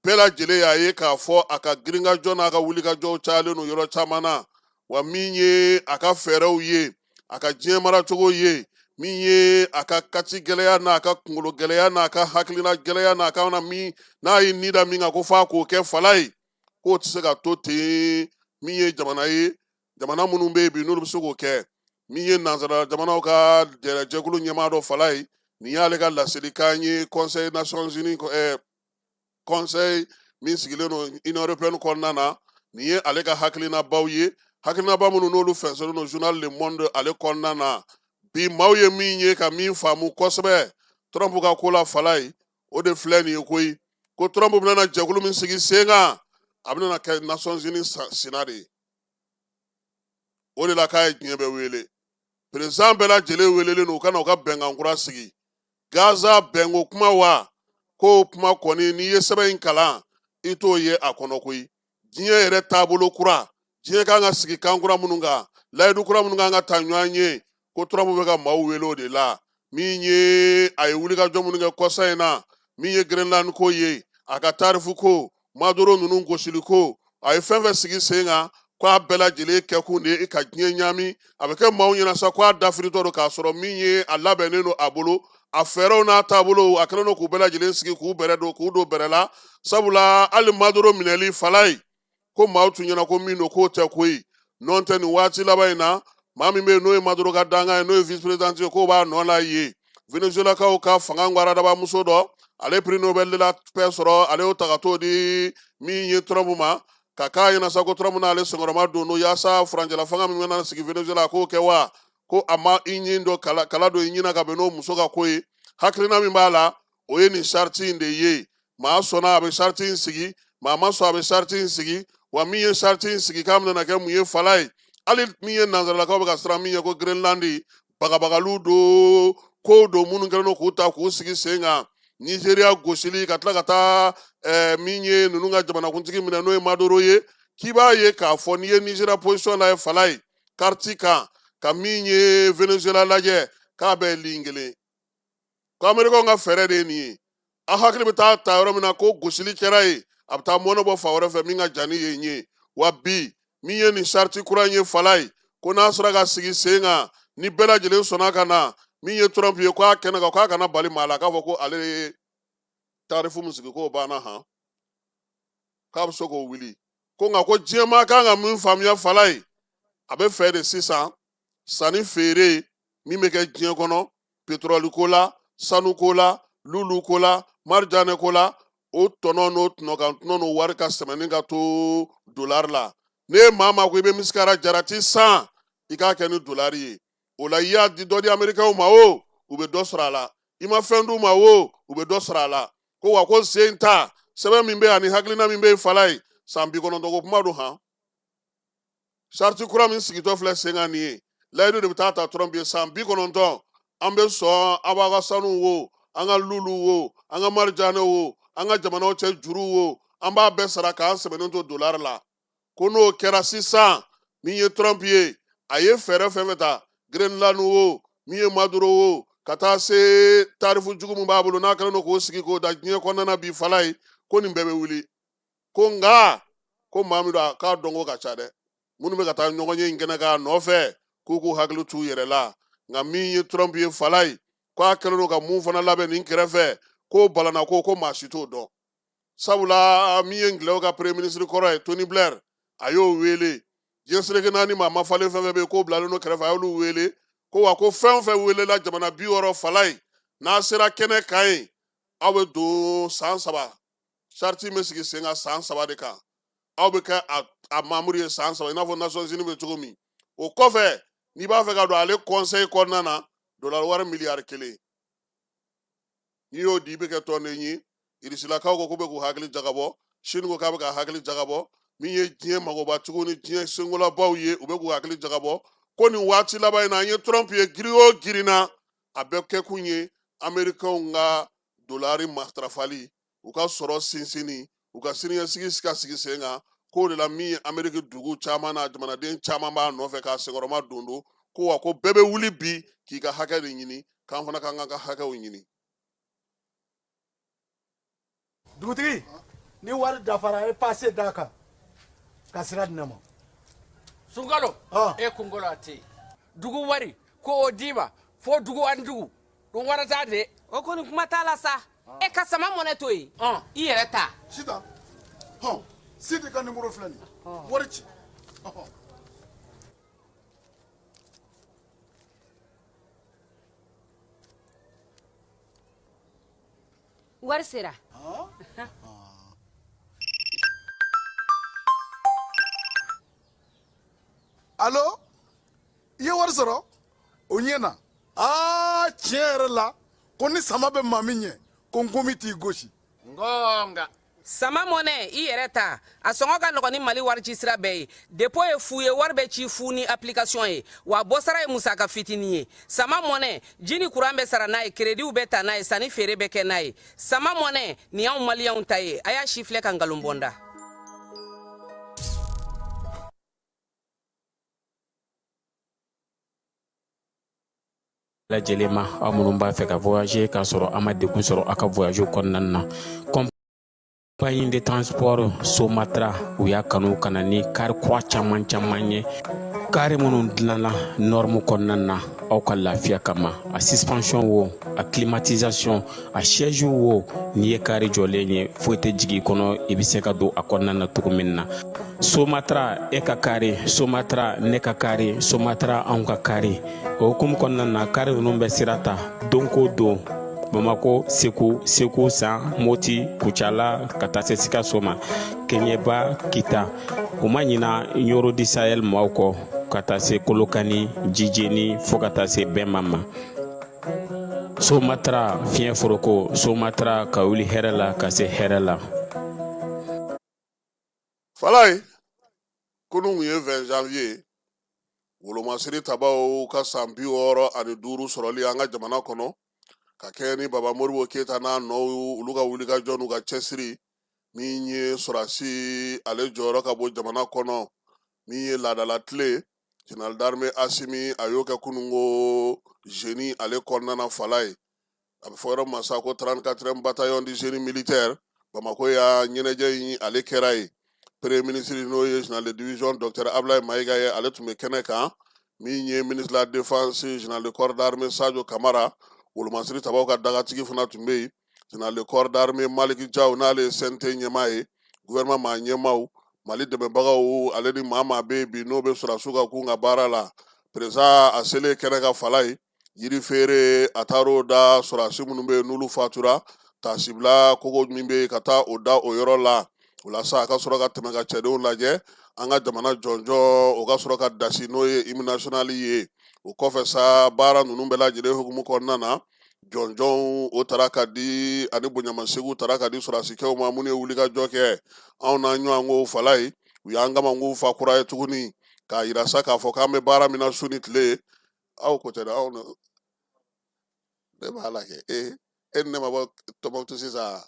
bɛɛ lajɛlen y'a ye k'a fɔ a ka girinkajɔ n'a ka wulikajɔw cayalen don yɔrɔ caman na, wa min ye a ka fɛɛrɛw ye, a ka diɲɛ maracogo ye, min ye a ka kati gɛlɛya n'a ka kunkolo gɛlɛya n'a ka hakilina gɛlɛya n'a ka na min n'a ye ni da min kan ko f'a k'o kɛ fala ye, k'o tɛ se ka to ten. Min ye jamana ye, jamana minnu bɛ yen bi n'olu bɛ se k'o kɛ, min ye nansara jamanaw ka jɛkulu ɲɛmaa dɔ fala ye, nin y'ale ka laselikan ye Conseil Nations Unies, conseil min sigilen don Union européenne kɔnɔna na. Nin ye ale ka hakilinabaw ye, hakilinaba minnu n'olu fɛnsɛnnen don journal Le Monde ale kɔnɔna na bi. Maaw ye min ye ka min faamu kosɛbɛ Trump ka ko la fala ye, o de filɛ nin ye koyi, ko Trump bɛna jɛkulu min sigi sen kan, a bɛna kɛ Nations Unies sina de ye. O de la k'a ye diɲɛ bɛɛ wele, perezidan bɛɛ lajɛlen welelen don u ka na u ka bɛnkan kura sigi. Gaza bɛnko kuma wa, k'o kuma kɔni, n'i ye sɛbɛn in kalan, i t'o ye a kɔnɔ koyi. Diɲɛ yɛrɛ taabolo kura, diɲɛ kan ka sigi kan kura minnu kan, layidu kura minnu kan ka ta ɲɔgɔn ye, ko Trump bɛ ka maaw wele o de la. Min ye a ye wulikajɔ minnu kɛ kɔsa in na, min ye Greenland ko ye, a ka tarifu ko, Maduro ninnu gosili ko, a ye fɛn fɛn sigi sen kan, k'a bɛɛ lajɛlen kɛkun de ye ka diɲɛ ɲaami. A bɛ kɛ maaw ɲɛna sa k'a dafiritɔ don, k'a sɔrɔ min ye a labɛnnen don a bolo, a fɛɛrɛw n'a taabolow, a kɛlen don k'u bɛɛ lajɛlen sigi k'u bɛrɛ don, k'u don bɛrɛ la. Sabula hali Maduro minɛli fala ye, ko maaw tun ɲɛna ko min don, k'o tɛ koyi. Nɔ tɛ nin waati laban in na, maa min bɛ yen n'o ye Maduro ka dankan ye, n'o ye vice président ye, k'o b'a nɔ la yen. Venezuelakaw ka fanga ŋwaradabamuso dɔ, ale prix Nobel de la paix sɔrɔ, ale y'o ta ka t'o di min ye Trump ma, ka k'a ɲɛna sa ko Trump n'ale senkɔrɔma don n'o yaasa furancɛla fanga min bɛna sigi Venezuela, k'o kɛ wa ko a ma i ɲin dɔ kala kala don i ɲin na ka bɛn n'o muso ka ko ye. Hakilina min b'a la, o ye nin sariti in de ye. Maa sɔnna, a bɛ sariti in sigi, maa ma sɔn, a bɛ sariti in sigi. Wa min ye sariti in sigi, k'a bɛna kɛ mun ye fala ye? Hali min ye nansaralakaw bɛ ka siran min ye, ko Greenland bagabagaliw don, kow don minnu kɛlen don k'u ta k'u sigi sen kan, Nigeria gosili, ka tila ka taa min ye ninnu ka jamanakuntigi minɛ, n'o ye Maduro ye, k'i b'a ye k'a fɔ n'i ye Nigeria position lajɛ fala ye kariti kan, ka min ye Venezuela lajɛ, k'a bɛɛ ye ligne kelen. Ko amerikaw ka fɛɛrɛ de ye nin ye. A hakili bɛ taa ta yɔrɔ min na ko gosili kɛra yen, a bɛ taa mɔnɛ bɔ fan wɛrɛ fɛ min ka jan ni yen ye. Wa bi min ye nin sariti kura in ye fala ye, ko n'a sera ka sigi sen kan, ni bɛɛ lajɛlen sɔnna ka na, min ye Trump ye, k'a kɛnɛ kan, k'a kana bali maa la k'a fɔ ko ale ye tarifu min sigi k'o banna han, k'a bɛ se k'o wuli. Ko nka ko diɲɛmaa kan ka min faamuya fala ye, a bɛ fɛ de sisan sanni feere min bɛ kɛ diɲɛ kɔnɔ, petrɔli ko la, sanu ko la, lulu ko la, marijanɛ ko la, o tɔnɔ n'o tɔnɔ kan tɔnɔ n'o wari ka sɛmɛni ka to dolari la. Ne ye maa ma ko i bɛ misikara jarati san, i k'a kɛ ni dolari ye. O la i y'a di dɔ di amerikɛnw ma o, u bɛ dɔ sɔrɔ a la. I ma fɛn d'u ma o, u bɛ dɔ sɔrɔ a la. Ko wa ko sen ta sɛbɛn min bɛ yen ani hakilina min bɛ yen fala ye, san 90 ko kuma don han. Sariti kura min sigitɔ filɛ sen kan nin ye, layidu de bɛ taa ta Trump ye san 90, an bɛ sɔn aw b'aw ka sanu wo, an ka lulu wo, an ka marijanɛ wo, an ka jamanaw cɛ juru wo, an b'a bɛɛ sara k'an sɛbɛnnen to dolari la. Ko n'o kɛra sisan, min ye Trump ye, a ye fɛɛrɛ fɛn fɛn ta, Greenland wo, min ye Maduro wo, ka taa se tarifu jugu min b'a bolo n'a kɛlen don k'o sigi k'o da diɲɛ kɔnɔna na bi fala ye, ko nin bɛɛ bɛ wuli. Ko nka ko maa min don, a k'a dɔnko ka ca dɛ. Minnu bɛ ka taa ɲɔgɔn ye in kɛnɛ k'a nɔfɛ, k'u k'u hakili t'u yɛrɛ la. Nka min ye Trump ye fala ye, k'a kɛlen don ka mun fana labɛn nin kɛrɛfɛ, k'o balana ko maa si t'o dɔn. Sabula min ye Angilɛw ka premier ministre kɔrɔ ye, Tony Blair, a y'o wele. Diɲɛ seleke naani maa mafalen fɛn fɛn bɛ yen, k'o bilalen don kɛrɛfɛ, a y'olu wele. Ko wa ko fɛn o fɛn welela jamana 60 fala ye, n'a sera kɛnɛ kan yen, aw bɛ don san 3, sariti bɛ sigi sen kan san 3 de kan, aw bɛ kɛ a membre ye san 3, i n'a fɔ Nations Unies bɛ cogo min. O kɔfɛ, n'i b'a fɛ ka don ale conseil kɔnɔna na, dolari wari miliyari 1, n'i y'o di, i bɛ kɛ tɔnden ye. Irisilakaw ko k'u bɛ k'u hakili jagabɔ, Sini ko k'a bɛ ka hakili jagabɔ, min ye diɲɛ magobatigiw ni diɲɛ sengolabaw ye, u bɛ k'u hakili jagabɔ. Ko nin waati laban in na, an ye Trump ye giri o girin na, a bɛɛ kɛkun ye amerikɛnw ka dolari matarafali, u ka sɔrɔ sinsinni, u ka siniɲɛsigi ka sigi sen kan. K'o de la min ye ameriki dugu caman na, jamanaden caman b'a nɔfɛ k'a senkɔrɔma don don. Ko wa ko bɛɛ bɛ wuli bi k'i ka hakɛ de ɲini, k'an fana k'an ka hakɛw ɲini. Dugutigi, ni wari dafara, e pase d'a kan ka sira di ne ma. Sunkalo, e kunkolo a tɛ dugu wari ko o d'i ma fo dugu ani dugu ɗum warata de. O kɔni kuma t'a la sa, e ka sama mɔnɛ to yen, i yɛrɛ ta. Sitan, hɔn, Sidi ka nimoro filɛ nin ye, wari ci. Wari sera. Alo, i ye wari sɔrɔ, o ɲɛna. Aa, tiɲɛ yɛrɛ la, ko ni sama bɛ maa min ɲɛ, ko nkomi t'i gosi. Ngonga. Sama Money i yɛrɛ ta, a sɔngɔ ka nɔgɔn ni Mali warici sira bɛɛ ye. Dépôt ye fu ye, wari bɛ ci fu ni application ye, wa bɔsara ye musaka fitinin ye. Sama Money, ji ni kuran bɛ sara n'a ye, kerediw bɛ ta n'a ye, sanni feere bɛ kɛ n'a ye. Sama Money nin y'anw maliyɛnw ta ye, a y'a sifilɛ ka nkalon bɔ n da. Lajɛlen ma, aw minnu b'a fɛ ka voyager k'a sɔrɔ a ma degun sɔrɔ aw ka voyage kɔnɔna na, compagnie de transport Somatra, u y'a kanu ka na ni kari kura caman caman ye, kari minnu dilanna norme kɔnɔna na aw ka lafiya kama. A suspension wo, a climatisation, a siège wo, n'i ye kari jɔlen ye, foyi tɛ jigin i kɔnɔ, i bɛ se ka don a kɔnɔna na cogo min na. Somatra e ka kari, Somatra ne ka kari, Somatra anw ka kari. O hukumu kɔnɔna na, kari ninnu bɛ sira ta don ko don, Bamako, Segu, Segu San, Moti, Kucala, ka taa se Sikaso ma, Keɲeba, Kita. U ma ɲina Ɲoro du Sahel maaw kɔ, ka taa se Kolokani, Jijeni, fo ka taa se Bɛnba ma. Somatra fiɲɛ foroko, Somatra ka wuli hɛrɛ la ka se hɛrɛ la. Falaye, kunun kun ye 20 janvier, wolomasiri tabaw ka san 65 sɔrɔli an ka jamana kɔnɔ, ka kɛɲɛ ni Baba Modibo Keyita n'a nɔw, olu ka wulikajɔ n'u ka cɛsiri. Min ye sɔrɔdasi ale jɔyɔrɔ ka bon jamana kɔnɔ, min ye laadala tile, général d'armée Asimi a y'o kɛ kununko génie ale kɔnɔna na. Falaye, a bɛ fɔ yɔrɔ ma sa ko 34e bataillon du génie militaire, Bamakɔ ya ɲɛnajɛ in ale kɛra yen. Premier ministre, n'o ye général de division docteur Ablaye Mayiga ye, ale tun bɛ kɛnɛ kan. Min ye ministre de la défense, général de corps d'armée Sadio Kamara, wolomasiri tabaw ka dagatigi fana tun bɛ yen. Général de corps d'armée Malick Diaw, n'ale ye CNT ɲɛmaa ye, gouvernement maa ɲɛmaaw, Mali dɛmɛbagaw, ale ni maa maa bɛ yen bi n'o bɛ sɔrɔdasiw ka kun ka baara la. Président a selen kɛnɛ kan, Falaye, yiri feere a taar'o da sɔrɔdasi minnu bɛ yen n'olu fatura, tasibila kogo min bɛ yen, ka taa o da o yɔrɔ la. O la sa, a ka sɔrɔ ka tɛmɛ ka cɛdenw lajɛ, an ka jamana jɔnjɔn o ka sɔrɔ ka dasi, n'o ye hymne national ye. O kɔfɛ sa, baara ninnu bɛɛ lajɛlen hukumu kɔnɔna na, jɔnjɔnw o tara ka di ani bonyamasegin tara ka di sɔrɔdasikɛw ma minnu ye wulikajɔ kɛ. Anw n'a ɲɔgɔn ko Falaye, u y'an kamankun fa kura ye tuguni, k'a yira sa k'a fɔ k'an bɛ baara min na su ni tile. Aw ko tɛ dɛ, aw ne b'a la kɛ e e ni ne ma bɔ Tɔnbɔkutu sisan,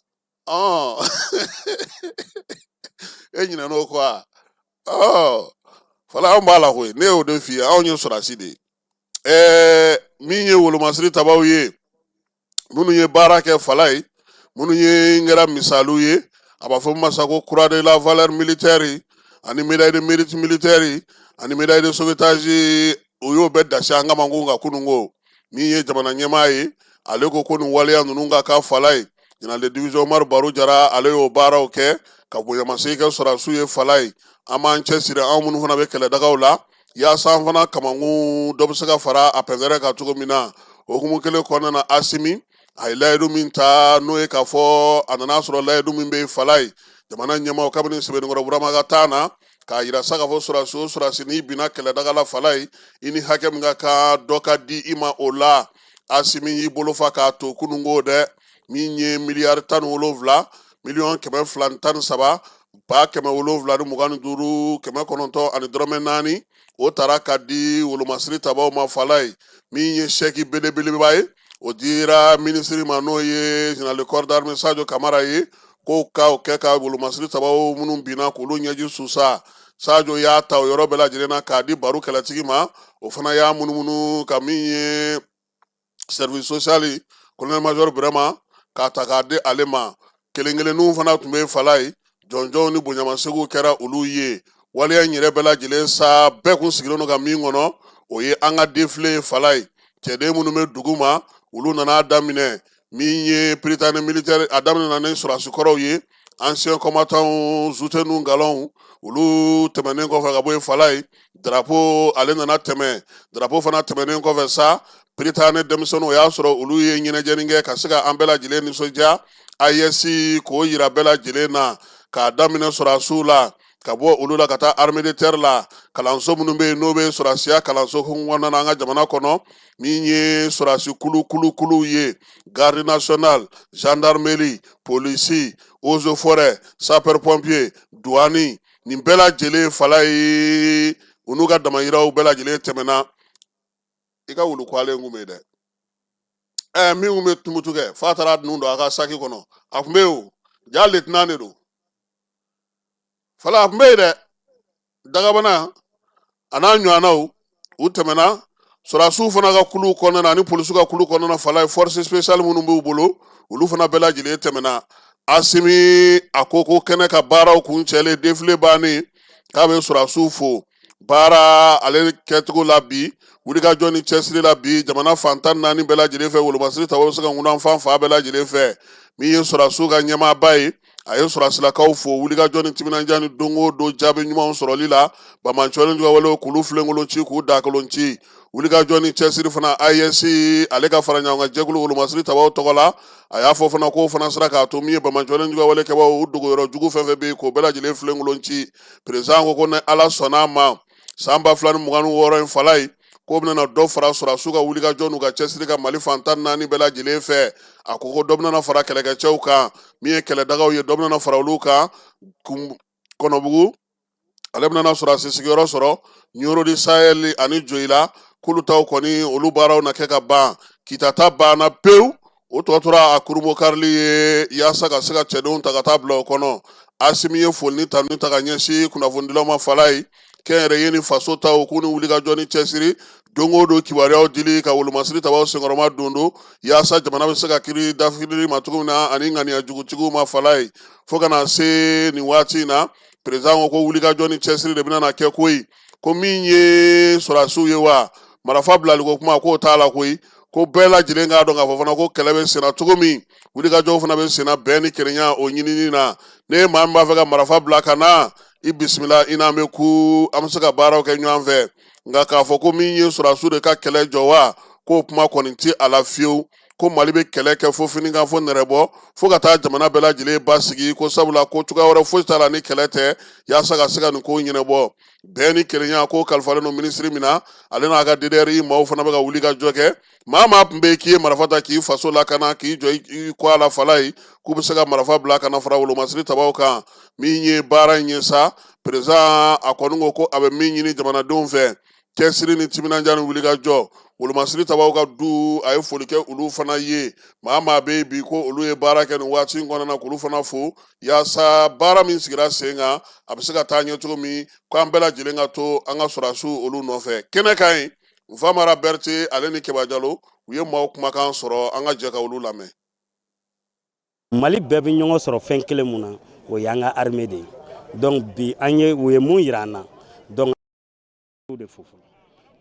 e ɲinɛn'o kɔ wa? Fala, anw b'a la koyi, ne y'o de f'i ye, anw ye sɔrɔdasi de ye. Min ye wolomasiri tabaw ye, minnu ye baara kɛ, Falaye, minnu ye kɛra misaliw ye, a b'a fɔ ma sa ko croix de la valeur militaire ani médaille de mérite militaire ani médaille de sauvetage, o y'o bɛɛ dasi an kamankun kan kununko. Min ye jamana ɲɛmaa ye, ale ko ko nin waleya ninnu ka kan. Falaye, général de division Umaru Baru Jara, ale y'o baaraw kɛ ka bonyamasegin kɛ sɔrɔdasiw ye. Falaye, an b'an cɛsiri, anw minnu fana bɛ kɛlɛdagaw la, yaasa an fana kamankun dɔ bɛ se ka fara a pɛnkɛrɛ kan cogo min na. O hukumu kelen kɔnɔna na, Asimi a ye layidu min ta, n'o ye k'a fɔ a nana sɔrɔ layidu min bɛ yen, Falaye, jamana ɲɛmaaw kabini Sebenikɔrɔ Burama ka taa na, k'a yira sa k'a fɔ sɔrɔdasi o sɔrɔdasi n'i binna kɛlɛdaga la, Falaye, i ni hakɛ min ka kan, dɔ ka di i ma o la. Asimi y'i bolo fa k'a to kununko dɛ. Min ye miliyari 17, miliyɔn 213, 725, 900 ani dɔrɔmɛ 4, o taara ka di wolomasiri tabaw ma. Falaye, min ye sɛki belebeleba ye, o dira minisiri ma, n'o ye général de corps d'armée Sadio Kamara ye, ko ka o kɛ ka wolomasiri tabaw minnu binna k'olu ɲɛji susa. Sadio y'a ta o yɔrɔ bɛɛ lajɛlen na k'a di Baru kɛlɛtigi ma, o fana y'a munumunu ka min ye service social, colonel major Burama, k'a ta k'a di ale ma. Kelen kelenninw fana tun bɛ, Falaye, jɔnjɔnw ni bonyamasegin kɛra olu ye. Waleya in yɛrɛ bɛɛ lajɛlen sa, bɛɛ kun sigilen don ka min kɔnɔ, o ye an ka défilé ye. Falaye, cɛden minnu bɛ dugu ma, olu nana daminɛ. Min ye prytanée militaire, a daminɛna ni sɔrɔdasi kɔrɔw ye, anciens combattants, zute n'u galonw. Olu tɛmɛnen kɔfɛ ka bɔ yen, Falaye, drapeau ale nana tɛmɛ. Drapeau fana tɛmɛnen kɔfɛ sa, prytanée denmisɛnninw, o y'a sɔrɔ olu ye ɲɛnajɛni kɛ ka se ka an bɛɛ lajɛlen nisɔndiya, AES k'o yira bɛɛ lajɛlen na, k'a daminɛ sɔrɔdasiw la. Ka bɔ olu la ka taa armée de terre la, kalanso minnu bɛ yen n'o bɛ sɔrɔdasiya kalanso hukumu kɔnɔna na an ka jamana kɔnɔ, min ye sɔrɔdasi kulu kulu kuluw ye, garde nationale, gendarmerie, polisi, eaux et forêt, sapeur pompier, douane, nin bɛɛ lajɛlen fala ye, u n'u ka damayiraw bɛɛ lajɛlen tɛmɛna. I ka wulu kwalen kun bɛ yen dɛ. Min kun bɛ tumutu kɛ f'a taara nun don a ka saki kɔnɔ, a kun bɛ yen o. Ja lieutenant de don fala, a kun bɛ yen dɛ. Dagabana a n'a ɲɔgɔnnaw, u tɛmɛna sɔrɔdasiw fana ka kulu kɔnɔna na ani polisiw ka kulu kɔnɔna na fala ye, force spéciale minnu b'u bolo, olu fana bɛɛ lajɛlen tɛmɛna. Asimi a ko ko kɛnɛ ka baaraw kuncɛlen, défilé bannen, k'a bɛ sɔrɔdasiw fo baara ale kɛcogo la bi, wulikajɔ ni cɛsiri la bi, jamana fan 14 bɛɛ lajɛlen fɛ, wolomasiri tabaw bɛ se ka ŋunan fan fan bɛɛ lajɛlen fɛ. Min ye sɔrɔdasiw ka ɲɛmaaba ye, a ye sɔrɔdasilakaw fo wulikajɔ ni timinandiya ni don o don jaabi ɲumanw sɔrɔli la, banbaanciwale jugawalew k'olu filenkolon ci, k'u dakolon ci, wulikajɔ ni cɛsiri fana. AES ale ka fara ɲɔgɔn kan jɛkulu wolomasiri tabaw tɔgɔ la, a y'a fɔ fana k'o fana sera k'a to min ye banbaanciwale jugawale kɛbaaw, u dogoyɔrɔ jugu fɛn fɛn bɛ yen, k'o bɛɛ lajɛlen filenkolon ci. Président ko ko ni Ala sɔnna a ma, san 2026 in fala ye, k'o bɛna dɔ fara sɔrɔdasiw ka wulikajɔ n'u ka cɛsiri kan Mali fan 14 bɛɛ lajɛlen fɛ. A ko ko dɔ bɛna fara kɛlɛkɛcɛw kan, min ye kɛlɛdagaw ye, dɔ bɛna fara olu kan. Kɔnɔbugu ale bɛna sɔrɔdasi sigiyɔrɔ sɔrɔ Nioro du Sahel ani Joyila, k'olu taw kɔni, olu baaraw na kɛ ka ban. Kita ta banna pewu, o tɔ tora a kurunbonkarili ye yaasa ka se ka cɛdenw ta ka taa bila o kɔnɔ. Asimi ye foli ni tanuni ta ka ɲɛsin kunnafonidilaw ma fala ye, kɛnyɛrɛye ni faso taw, k'u ni wulikajɔ ni cɛsiri don o don kibaruyaw dili ka wolomasiri tabaw senkɔrɔma don don yaasa jamana bɛ se ka kiri dafirili ma cogo min na ani ŋaniya jugutigiw ma fala ye. Fo ka na se nin waati in na, président ko ko wulikajɔ ni cɛsiri de bɛna na kɛ koyi. Ko min ye sɔrɔdasiw ye wa, marafa bilaliko kuma k'o t'a la koyi. Ko bɛɛ lajɛlen k'a dɔn k'a fɔ fana ko kɛlɛ bɛ senna cogo min, wulikajɔw fana bɛ senna bɛn ni kelenya o ɲinini na. Ne maa min b'a fɛ ka marafa bila ka na, i bisimila, i n'an bɛ ku, an bɛ se ka baaraw kɛ ɲɔgɔn fɛ. Nka k'a fɔ ko min ye sɔrɔdasiw de ka kɛlɛ jɔ wa, k'o kuma kɔni tɛ a la fiyewu. Ko Mali bɛ kɛlɛ kɛ fo finikan, fo nɛrɛbɔ, fo ka taa jamana bɛɛ lajɛlen basigi. Ko sabula ko cogoya wɛrɛ foyi t'a la ni kɛlɛ tɛ, yaasa ka se ka nin ko ɲɛnabɔ. Bɛn ni kelenya ko kalifalen don minisiri min na, ale n'a ka DDR maaw fana bɛ ka wuli ka jɔ kɛ. Maa maa tun bɛ yen k'i ye marifa ta k'i faso lakana, k'i jɔ i kɔ a la fala ye, k'u bɛ se ka marifa bila ka na fara wolomasiri tabaw kan. Min ye baara in ye sa, président a kɔni ko ko a bɛ min ɲini jamanadenw fɛ, cɛsiri ni timinandiya ni wulikajɔ. Wolomasiri tabaw ka du, a ye foli kɛ olu fana ye. Maa maa bɛ yen bi ko olu ye baara kɛ nin waati in kɔnɔna na, k'olu fana fo yaasa baara min sigira sen kan, a bɛ se ka taa ɲɛ cogo min, k'an bɛɛ lajɛlen ka to an ka sɔrɔdasiw olu nɔfɛ. Kɛnɛ kan yen, Nfamara Berete ale ni Keba Jalo, u ye maaw kumakan sɔrɔ, an ka jɛ ka olu lamɛn. Mali bɛɛ bɛ ɲɔgɔn sɔrɔ fɛn kelen mun na, o y'an ka armée de ye. Donc bi an ye u ye mun yira an na, donc de fo fɔlɔ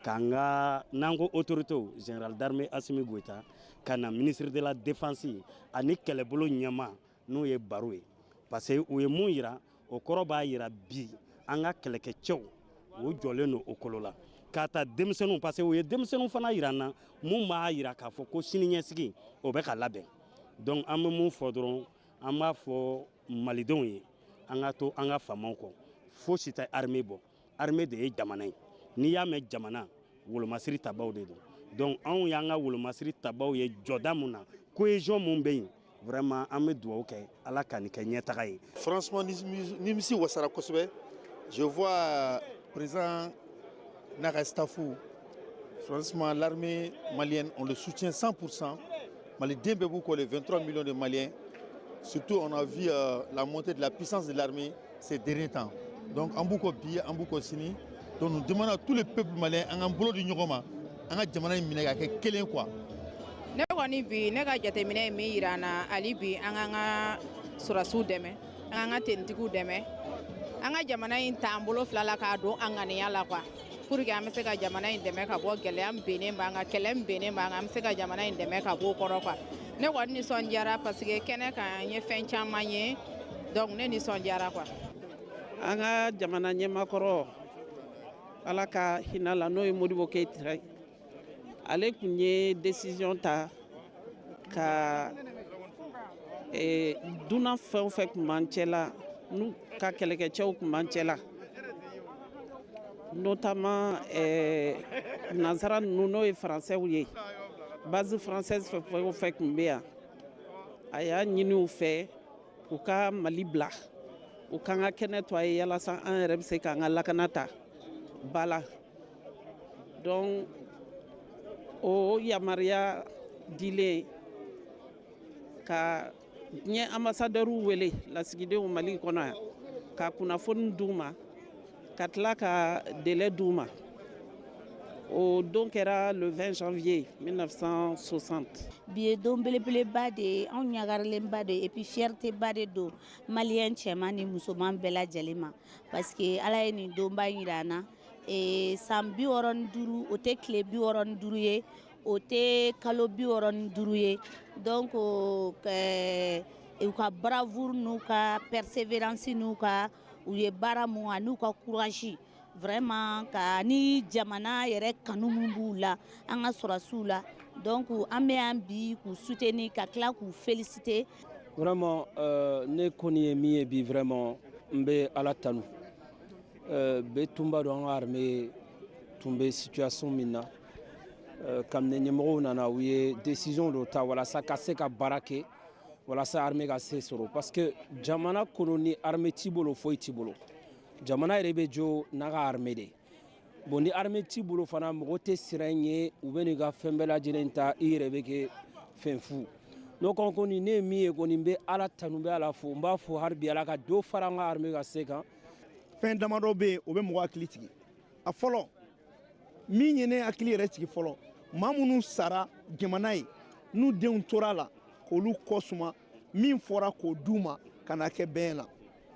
k'an ka n'an ko autorité, général d'armée Assimi Goïta, ka na ministre de la défense ani kɛlɛbolo ɲɛmaa n'o ye Baro ye, parce que u ye mun yira, o kɔrɔ b'a yira bi an ka kɛlɛkɛcɛw u jɔlen don o kolo la k'a ta denmisɛnninw, parce que u ye denmisɛnninw fana yira an na mun b'a yira k'a fɔ ko siniɲɛsigi o bɛ ka labɛn. Donc an bɛ mun fɔ dɔrɔn, an b'a fɔ malidenw ye, an ka to an ka faamaw kɔ. Fosi tɛ armée bɔ, armée de ye jamana ye. N'i y'a mɛn jamana, wolomasiri tabaw de don. Donc anw y'an ka wolomasiri tabaw ye jɔda mun na, cohésion mun bɛ yen, vraiment an bɛ dugawu kɛ Ala ka nin kɛ ɲɛtaga ye. Franchement, nimisi wasara kosɛbɛ. Je vois président n'a ka staff, franchement, l'armée malienne, on le soutient 100%. Maliden bɛɛ b'u kɔ, les 23 millions de Maliens. Surtout, on a vu la montée de la puissance de l'armée ces derniers temps. Donc an b'u kɔ bi, an b'u kɔ sini. Donc nous demandons à tous les peuples maliens, an k'an bolo di ɲɔgɔn ma, an ka jamana in minɛ k'a kɛ kelen quoi. Ne kɔni bi, ne ka jateminɛ ye min yira an na, hali bi an k'an ka sɔrɔdasiw dɛmɛ, an k'an ka tenitigiw dɛmɛ, an ka jamana in ta an bolo fila la k'a don an ŋaniya la quoi, pour que an bɛ se ka jamana in dɛmɛ ka bɔ gɛlɛya min bennen b'an kan, kɛlɛ min bennen b'an kan, an bɛ se ka jamana in dɛmɛ ka bɔ o kɔrɔ quoi. Ne kɔni nisɔndiyara parce que kɛnɛ kan n ye fɛn caman ye, donc ne nisɔndiyara quoi. An ka jamana ɲɛmakɔrɔ, Ala ka hinɛ la, n'o ye Modibo Keyita ye, ale tun ye décision ta ka dunan fɛn o fɛn tun b'an cɛ la. N'u ka kɛlɛkɛcɛw tun b'an cɛ la, notamment nansara ninnu, n'o ye Faransɛw ye, base française fɛn o fɛn tun bɛ yan, a y'a ɲini u fɛ u ka Mali bila, u k'an ka kɛnɛ to a ye yalasa an yɛrɛ bɛ se k'an ka lakana ta ba la. Donc o yamaruya dilen, ka diɲɛ ambassadeurw wele, lasigidenw Mali kɔnɔ yan, ka kunnafoni d'u ma, ka tila ka délai d'u ma. O don kɛra le 20 janvier 1960. Bi ye don belebeleba de ye, anw ɲagarilenba de, et puis fierté ba de don Malien cɛman ni musoman bɛɛ lajɛlen ma, parce que Ala ye nin donba in yira an na. San 65, o tɛ tile 65 ye, o tɛ kalo 65 ye. Donc u ka bravoure n'u ka persévérance n'u ka u ye baara mun ani n'u ka courage vraiment, ka ni jamana yɛrɛ kanu mun b'u la, an ka sɔrɔdasiw la. Donc an bɛ yan bi k'u soutenir, ka tila k'u féliciter. Vraiment, ne kɔni ye min ye bi, vraiment n bɛ Ala tanu. Bɛɛ tun b'a dɔn an ka armée tun bɛ situation min na. Kabini ɲɛmɔgɔw nana, u ye décision dɔ ta walasa ka se ka baara kɛ, walasa armée ka se sɔrɔ, parce que jamana kɔnɔ, ni armée t'i bolo, foyi t'i bolo. Jamana yɛrɛ bɛ jɔ n'a ka armée de. Bon, ni armée t'i bolo fana, mɔgɔ tɛ siran ɲɛ, u bɛ n'i ka fɛn bɛɛ lajɛlen ta, i yɛrɛ bɛ kɛ fɛn fu. N'o kɔni, ne ye min ye kɔni, n bɛ Ala tanu, n bɛ Ala fo, n b'a fo hali bi, Ala ka dɔ fara an ka armée ka se kan. Fɛn damadɔ bɛ yen, o bɛ mɔgɔ hakili sigi. A fɔlɔ min ye ne hakili yɛrɛ sigi fɔlɔ, maa minnu sara jamana ye, n'u denw tora a la, k'olu kɔ suma, min fɔra k'o d'u ma ka na kɛ bɛn la.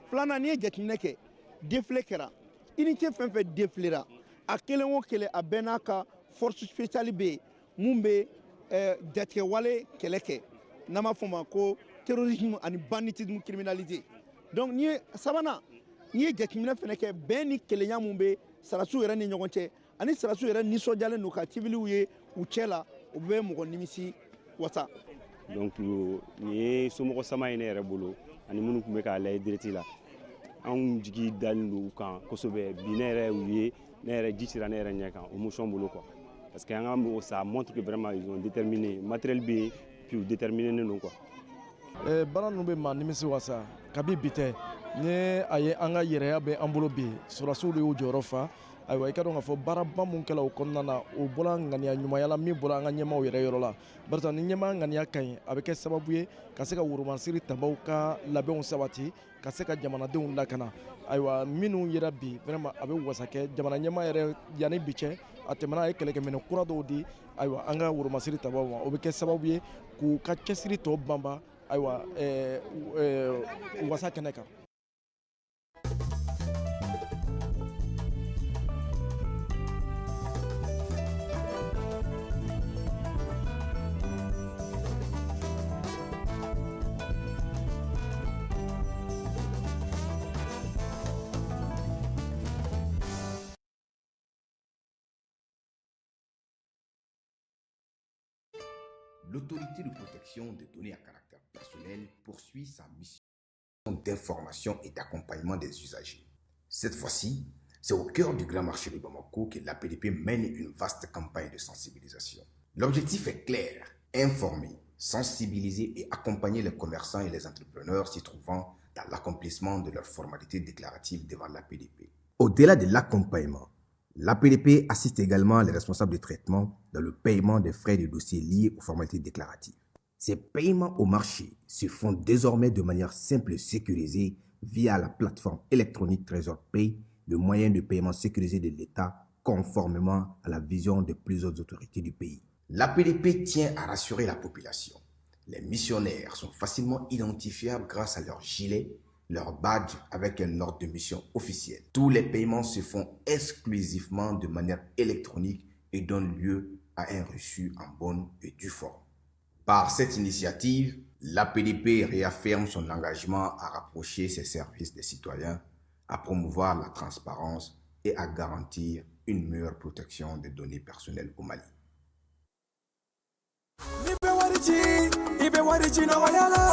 Filanan, n'i ye jateminɛ kɛ, défilé kɛra, unité fɛn fɛn défilera, a kelen o kelen, a bɛɛ n'a ka force spéciale bɛ yen mun bɛ jatigɛwale kɛlɛ kɛ, n'an b'a fɔ o ma ko terrorisme ani banditisme, criminalité. Donc n'i ye sabanan, n'i ye jateminɛ fɛnɛ kɛ, bɛn ni kelenya mun bɛ sarasiw yɛrɛ ni ɲɔgɔn cɛ, ani sarasiw yɛrɛ nisɔndiyalen don ka civiliw ye u cɛ la, o bɛ mɔgɔ nimisi wasa. Donc nin ye somɔgɔ sama ye ne yɛrɛ bolo, ani minnu tun bɛ k'a lajɛ direct la, anw jigi dalen don u kan kosɛbɛ. Bi ne yɛrɛ y'u ye, ne yɛrɛ ji cira ne yɛrɛ ɲɛ kan émotion bolo quoi, parce que an ka mɔgɔ, ça montre que vraiment ils ont déterminé, matériel bɛ yen, puis u déterminé don quoi. Baara ninnu bɛ maa nimisi wasa. Kabi bi tɛ ni a ye, an ka yɛrɛya bɛ an bolo bi, sɔrɔdasiw de y'u jɔyɔrɔ fa. Ayiwa, i ka dɔn k'a fɔ baaraba mun kɛla o kɔnɔna na, o bɔra ŋaniya ɲumanya la min bɔra an ka ɲɛmaaw yɛrɛ yɔrɔ la. Barisa ni ɲɛmaa ŋaniya ka ɲi, a bɛ kɛ sababu ye ka se ka woromasiri tabaw ka labɛnw sabati, ka se ka jamanadenw lakana. Ayiwa, minnu yera bi, vraiment a bɛ wasa kɛ jamana ɲɛmaa yɛrɛ. Yanni bi cɛ, a tɛmɛna, a ye kɛlɛkɛminɛ kura dɔw di, ayiwa, an ka woromasiri tabaw ma. O bɛ kɛ sababu ye k'u ka cɛsiri tɔ banba, ayiwa, wasa kɛnɛ kan. L'autorité de protection des données à caractère personnel poursuit sa mission d'information et d'accompagnement des usagers. Cette fois-ci, c'est au cœur du grand marché de Bamako que l'APDP mène une vaste campagne de sensibilisation. L'objectif est clair, informer, sensibiliser et accompagner les commerçants et les entrepreneurs s'y trouvant dans l'accomplissement de leurs formalités déclaratives devant l'APDP. Au-delà de l'accompagnement, l'APDP assiste également les responsables de traitement dans le paiement des frais de dossier liés aux formalités déclaratives. Ces paiements au marché se font désormais de manière simple et sécurisée via la plateforme électronique Trésor Pay, le moyen de paiement sécurisé de l'État, conformément à la vision de plusieurs autorités du pays. L'APDP tient à rassurer la population. Les missionnaires sont facilement identifiables grâce à leur gilet, leur badge avec un ordre de mission officiel. Tous les paiements se font exclusivement de manière électronique et donnent lieu à un reçu en bonne et due forme. Par cette initiative, l'APDP réaffirme son engagement à rapprocher ses services des citoyens, à promouvoir la transparence et à garantir une meilleure protection des données personnelles au Mali. N'i bɛ wari ci, i bɛ wari ci nɔgɔya la.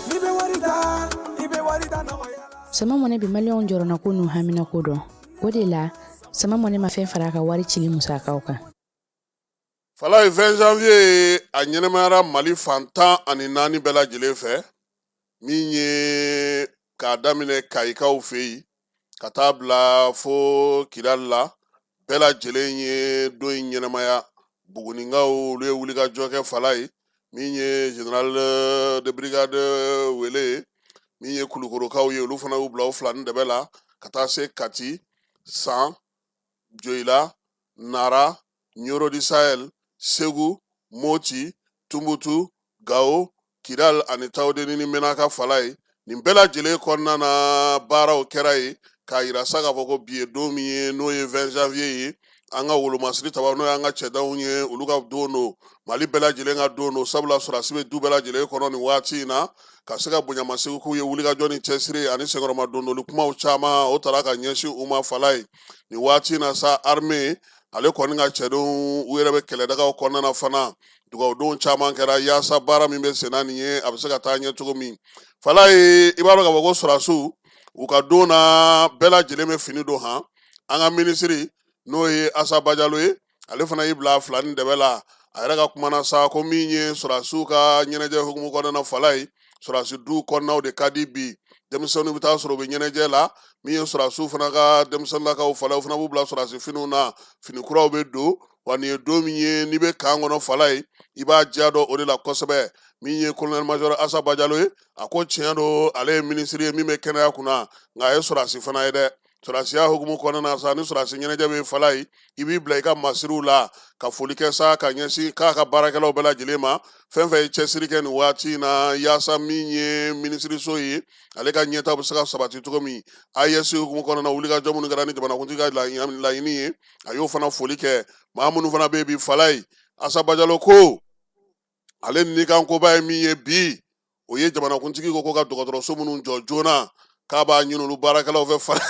N'i bɛ wari ta, i bɛ wari ta nɔgɔya la. Sama Money bɛ maliyɛnw jɔrɔnako n'u haminako dɔn. O de la, Sama Money ma fɛn fara a ka wari cili musakaw kan. Falaye 20 janvier a ɲɛnamayara Mali fan 14 bɛɛ lajɛlen fɛ, min ye k'a daminɛ Kayikaw fɛ yen ka taa bila fo Kidali la, bɛɛ lajɛlen ye don in ɲɛnamaya. Buguninkaw olu ye wulikajɔ kɛ Falaye, min ye général de brigade Wele ye, min ye Kulukorokaw ye, olu fana y'u bila o fila ni dɛbɛ la ka taa se Kati, San, Joyila, Nara, Nioro du Sahel, Segu, Moti, Tumutu, Gawo, Kidal ani Tawudeni ni Menaka Falaye. Nin bɛɛ lajɛlen kɔnɔna na, baaraw kɛra yen k'a yira sa k'a fɔ ko bi ye don min ye, n'o ye 20 janvier ye, an ka wolomasiri taba, n'o y'an ka cɛdenw ye, olu ka don don, Mali bɛɛ lajɛlen ka don don, sabula sɔrɔdasi bɛ du bɛɛ lajɛlen kɔnɔ nin waati in na, ka se ka bonyamasegin k'u ye. Wulikajɔ ni cɛsiri ani senkɔrɔma dondoli kumaw caman o taara ka ɲɛsin u ma Falaye. Nin waati in na sa, armée ale kɔni ka cɛdenw, u yɛrɛ bɛ kɛlɛdagaw kɔnɔna na fana. Dugawudon caman kɛra yaasa baara min bɛ senna nin ye, a bɛ se ka taa ɲɛ cogo min. Falaye, i b'a dɔn k'a fɔ ko sɔrɔdasiw u ka don na, bɛɛ lajɛlen bɛ fini don. Han, an ka minisiri, n'o ye Asa Bajalo ye, ale fana y'i bila fila ni dɛbɛ la. A yɛrɛ ka kuma na sa, ko min ye sɔrɔdasiw ka ɲɛnajɛ hukumu kɔnɔna na Falaye, sɔrɔdasi du kɔnɔnaw de ka di bi. Denmisɛnninw bɛ taa sɔrɔ u bɛ ɲɛnajɛ la. Min ye sɔrɔdasiw fana ka denmisɛnninlakaw Falaye, o fana b'u bila sɔrɔdasi finiw na, fini kuraw bɛ don. Wa nin ye don min ye, n'i bɛ camp kɔnɔ Falaye, i b'a diya dɔn o de la kosɛbɛ. Min ye colonel major Asa Bajalo ye, a ko tiɲɛ don, ale ye minisiri ye min bɛ kɛnɛya kunna, nka a ye sɔrɔdasi fana ye dɛ. Sɔrɔdasiya hukumu kɔnɔna na sa, ni sɔrɔdasi ɲɛnajɛ bɛ Falaye, i b'i bila i ka masiriw la ka foli kɛ sa ka ɲɛsin k'a ka baarakɛlaw bɛɛ lajɛlen ma, fɛn fɛn ye cɛsiri kɛ nin waati in na yaasa min ye minisiriso ye, ale ka ɲɛta bɛ se ka sabati cogo min. AES hukumu kɔnɔna na, wulikajɔ minnu kɛra ni jamanakuntigi ka laɲini ye, a y'o fana foli kɛ. Maa minnu fana bɛ yen bi Falaye, Asa Bajalo ko ale nikankoba ye min ye bi, o ye jamanakuntigi ko ka dɔgɔtɔrɔso minnu jɔ joona, k'a b'a ɲini olu baarakɛlaw fɛ fana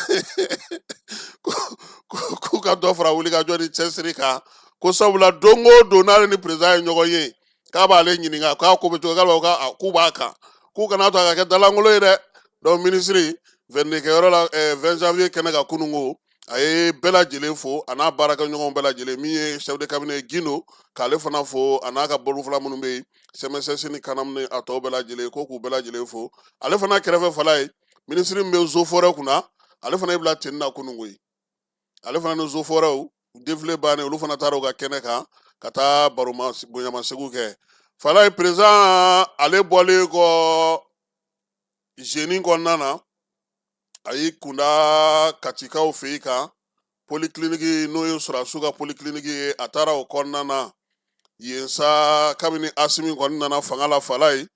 k'u ka dɔ fara wulikajɔ ni cɛsiri kan, ko sabula don o don n'ale ni président ye ɲɔgɔn ye, k'a b'ale ɲininka k'a ko bɛ cogo, k'a k'u b'a kan, k'u kana to a ka kɛ dalankolon ye dɛ. Donc minisiri 22 kɛyɔrɔ la, 20 janvier kɛnɛ kan kununko, a ye bɛɛ lajɛlen fo, a n'a baarakɛɲɔgɔnw bɛɛ lajɛlen. Min ye chef de cabinet Gindo, k'ale fana fo, a n'a ka bolofara minnu bɛ yen, CMSS ni CANAM ni a tɔw bɛɛ lajɛlen, ko k'u bɛɛ lajɛlen fo. Ale fana kɛrɛfɛ Falaye, minisiri min bɛ eaux et forêts kunna, ale fana y'i bila tenue na kununko ye. Ale fana ni eaux et forêts défilé bannen, olu fana taara u ka kɛnɛ kan ka taa baro bonyamasegin kɛ Falaye. Président ale bɔlen kɔ jeune kɔnɔna na, a y'i kunda Katikaw fɛ yen kan polyclinique, n'o ye sɔrɔdasiw ka polyclinique ye. A taara o kɔnɔna na yen sa, kabini Asimi kɔni nana fanga la Falaye,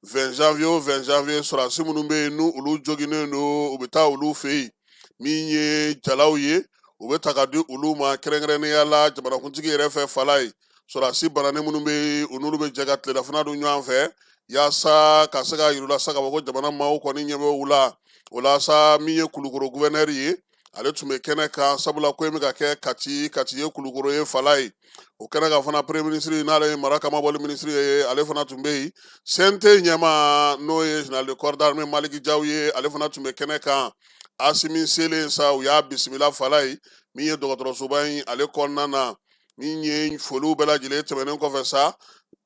20 janvier o 20 janvier, sɔrɔdasi minnu bɛ yen n'u olu joginnen don, u bɛ taa olu fɛ yen. Min ye jalaw ye, u bɛ ta ka di olu ma kɛrɛnkɛrɛnnenya la jamanakuntigi yɛrɛ fɛ Falaye. Sɔrɔdasi bananen minnu bɛ yen, u n'olu bɛ jɛ ka tilelafana dun ɲɔgɔn fɛ yaasa ka se ka yir'u la sa k'a fɔ ko jamana maaw kɔni ɲɛ bɛ u la. O la sa, min ye Kulukoro gouverneur ye, ale tun bɛ kɛnɛ kan, sabula ko in bɛ ka kɛ Kati, Kati ye Kulukoro ye Falaye. O kɛnɛ kan fana, premier ministre, n'ale ye mara kamabɔli ministre ye, ale fana tun bɛ yen. CNT ɲɛmaa, n'o ye général de corps d'armée Maliki Jaw ye, ale fana tun bɛ kɛnɛ kan. Asimi selen sa, u y'a bisimila Falaye, min ye dɔgɔtɔrɔsoba in ale kɔnɔna na. Min ye foliw bɛɛ lajɛlen tɛmɛnen kɔfɛ sa,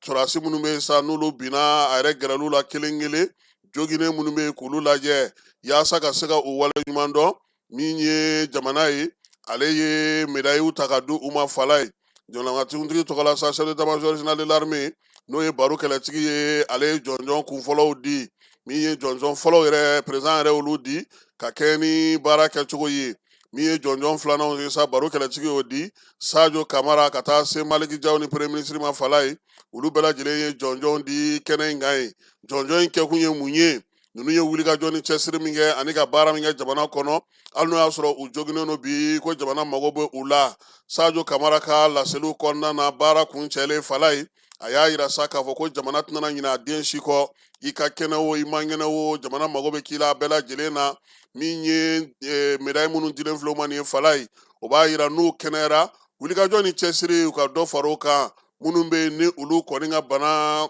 sɔrɔdasi minnu bɛ yen sa, n'olu binna, a yɛrɛ gɛrɛl'u la kelen kelen, joginnen minnu bɛ yen, k'olu lajɛ yaasa ka se ka u waleɲuman dɔn. Min ye jamana ye, ale ye médailles ta ka di u ma Falaye. Jamanakuntigi tɔgɔ la sa, chef d'état-major général de l'armée, n'o ye Baro Kɛlɛtigi ye, ale ye jɔnjɔn kunfɔlɔw di. Min ye jɔnjɔn fɔlɔw yɛrɛ, président yɛrɛ olu di ka kɛ ni baara kɛcogo ye. Min ye jɔnjɔn filananw ye sa, Baro Kɛlɛtigi y'o di Sajo Kamara ka taa se Maliki Jaw ni premier ministre ma Falaye. Olu bɛɛ lajɛlen ye jɔnjɔn di kɛnɛ in kan ye. Jɔnjɔn in kɛkun ye mun ye? Ninnu ye wulikajɔ ni cɛsiri min kɛ ani ka baara min kɛ jamana kɔnɔ, hali n'o y'a sɔrɔ u joginnen don bi, ko jamana mago bɛ u la. Sajo Kamara ka laseliw kɔnɔna na, baara kuncɛlen Falaye, a y'a yira sa k'a fɔ ko jamana tɛna ɲinɛ a den si kɔ. I ka kɛnɛ o, i man kɛnɛ o, jamana mago bɛ k'i la bɛɛ lajɛlen na. Min ye médaille minnu dilen filɛ u ma nin ye Falaye, o b'a yira n'u kɛnɛyara, wulikajɔ ni cɛsiri, u ka dɔ fara o kan. Minnu bɛ yen ni olu kɔni ka bana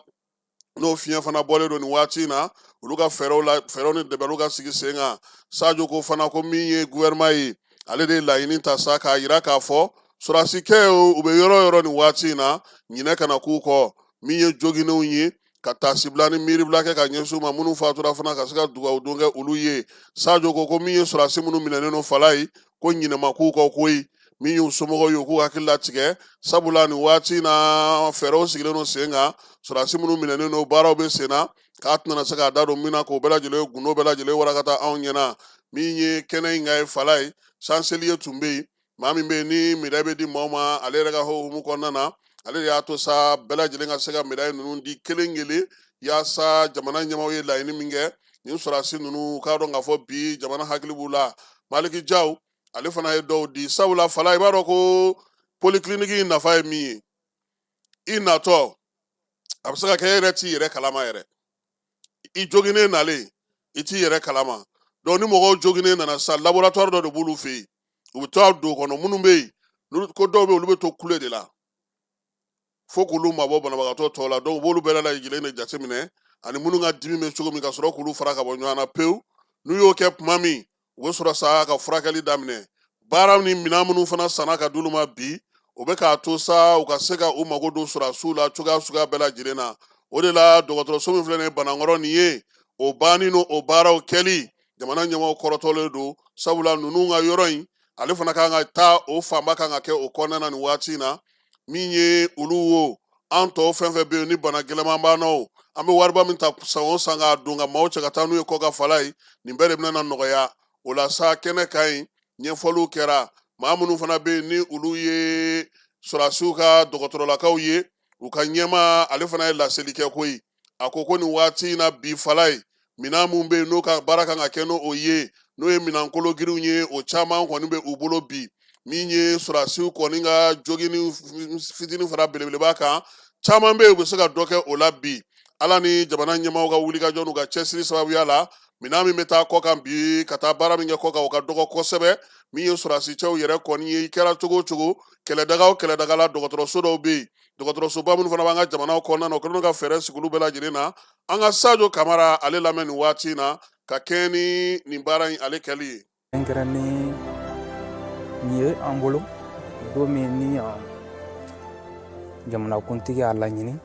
N'o fiɲɛ fana bɔlen don nin waati in na, olu ka fɛɛrɛw la, fɛɛrɛw ni dɛmɛw ka sigi sen kan. Sajo ko fana ko min ye gouvernement ye, ale de ye laɲini ta sa k'a yira k'a fɔ sɔrɔdasikɛ u bɛ yɔrɔ o yɔrɔ nin waati in na, ɲinɛ kana k'u kɔ. Min ye joginnenw ye, ka taasibila ni miiribila kɛ ka ɲɛsin u ma, minnu fatura fana ka se ka dugawu don kɛ olu ye. Sajo ko ko min ye sɔrɔdasi minnu minɛnen don Falayi, ko ɲinɛ ma k'u kɔ koyi. Min y'u somɔgɔw ye, u k'u hakili latigɛ, sabula nin waati in na fɛɛrɛw sigilen don sen kan. Sɔrɔdasi minnu minɛnen don, baaraw bɛ sen na, k'a tɛna se k'a da don min na k'o bɛɛ lajɛlen gundo bɛɛ lajɛlen warakata anw ɲɛna. Min ye kɛnɛ in kan ye, Falayi, chancelier tun bɛ yen, maa min bɛ yen ni médaille bɛ di maaw ma, ale yɛrɛ ka hukumu kɔnɔna na, ale de y'a to sa bɛɛ lajɛlen ka se ka médaille ninnu di kelen kelen, yaasa jamana ɲɛmaaw ye laɲini min kɛ nin sɔrɔdasi ninnu k'a dɔn k'a fɔ bi jamana hakili b'u la. Maliki Jaw, ale fana ye dɔw di, sabula Fala, i b'a dɔn ko polyclinique in nafa ye min ye, i natɔ a bɛ se ka kɛ e yɛrɛ t'i yɛrɛ kalama yɛrɛ, i joginnen nalen i t'i yɛrɛ kalama. Donc ni mɔgɔw joginnen nana sisan, laboratoire dɔ de b'olu fɛ yen, u bɛ taa don kɔnɔ. Minnu bɛ yen, ko dɔw bɛ yen, olu bɛ to kule de la fo k'olu mabɔ banabagatɔ tɔw la. Donc u b'olu bɛɛ lajɛlen de jateminɛ, ani minnu ka dimi bɛ cogo min, ka sɔrɔ k'olu fara ka bɔ ɲɔgɔn na pewu. N'u y'o kɛ tuma min, u bɛ sɔrɔ sa ka furakɛli daminɛ. Baara ni minɛn minnu fana sanna ka d'olu ma bi, o bɛ k'a to sa u ka se ka u mago don sɔrɔdasiw la cogoya suguya bɛɛ lajɛlen na. O de la dɔgɔtɔrɔso min filɛ nin ye Banankɔrɔ nin ye, o banni n'o o baaraw kɛli, jamana ɲɛmaaw kɔrɔtɔlen don, sabula ninnu ka yɔrɔ in, ale fana kan ka taa, o fanba kan ka kɛ o kɔnɔna na nin waati in na. Min ye olu wo, an tɔw fɛn fɛn bɛ yen ni bana gɛlɛnman b'an na o, an bɛ wariba min ta san o san k'a don ka maaw cɛ ka taa n'u ye kɔkan Falayi, nin bɛɛ de bɛna na nɔgɔya o la sa. Kɛnɛ kan yen, ɲɛfɔliw kɛra. Maa minnu fana bɛ yen ni olu ye sɔrɔdasiw ka dɔgɔtɔrɔlakaw ye, u ka ɲɛmaa, ale fana ye laseli kɛ koyi. A ko ko nin waati in na bi Falayi, minɛn mun bɛ yen n'o ka baara kan ka kɛ n'o ye, n'o ye minɛn kolo girinw ye, o caman kɔni bɛ u bolo bi. Min ye sɔrɔdasiw kɔni ka joginni fitinin fara belebeleba kan, caman bɛ yen, u bɛ se ka dɔ kɛ o la bi. Ala ni jamana ɲɛmaaw ka wulikajɔ n'u ka cɛsiri sababuya la, minɛn min bɛ taa kɔkan bi ka taa baara min kɛ kɔkan, o ka dɔgɔ kosɛbɛ. Min ye sɔrɔdasi cɛw yɛrɛ kɔni ye, i kɛra cogo o cogo, kɛlɛdaga o kɛlɛdaga la, dɔgɔtɔrɔso dɔw bɛ yen, dɔgɔtɔrɔsoba minnu fana b'an ka jamanaw kɔnɔna na, o kɛlen don ka fɛɛrɛ sigi olu bɛɛ lajɛlen na. An ka Sajo Kamara, ale lamɛn nin waati in na ka kɛɲɛ ni nin baara in ale kɛli ye. Kɛrɛnkɛrɛnnen ye an bolo don min ni jamanakuntigi y'a laɲini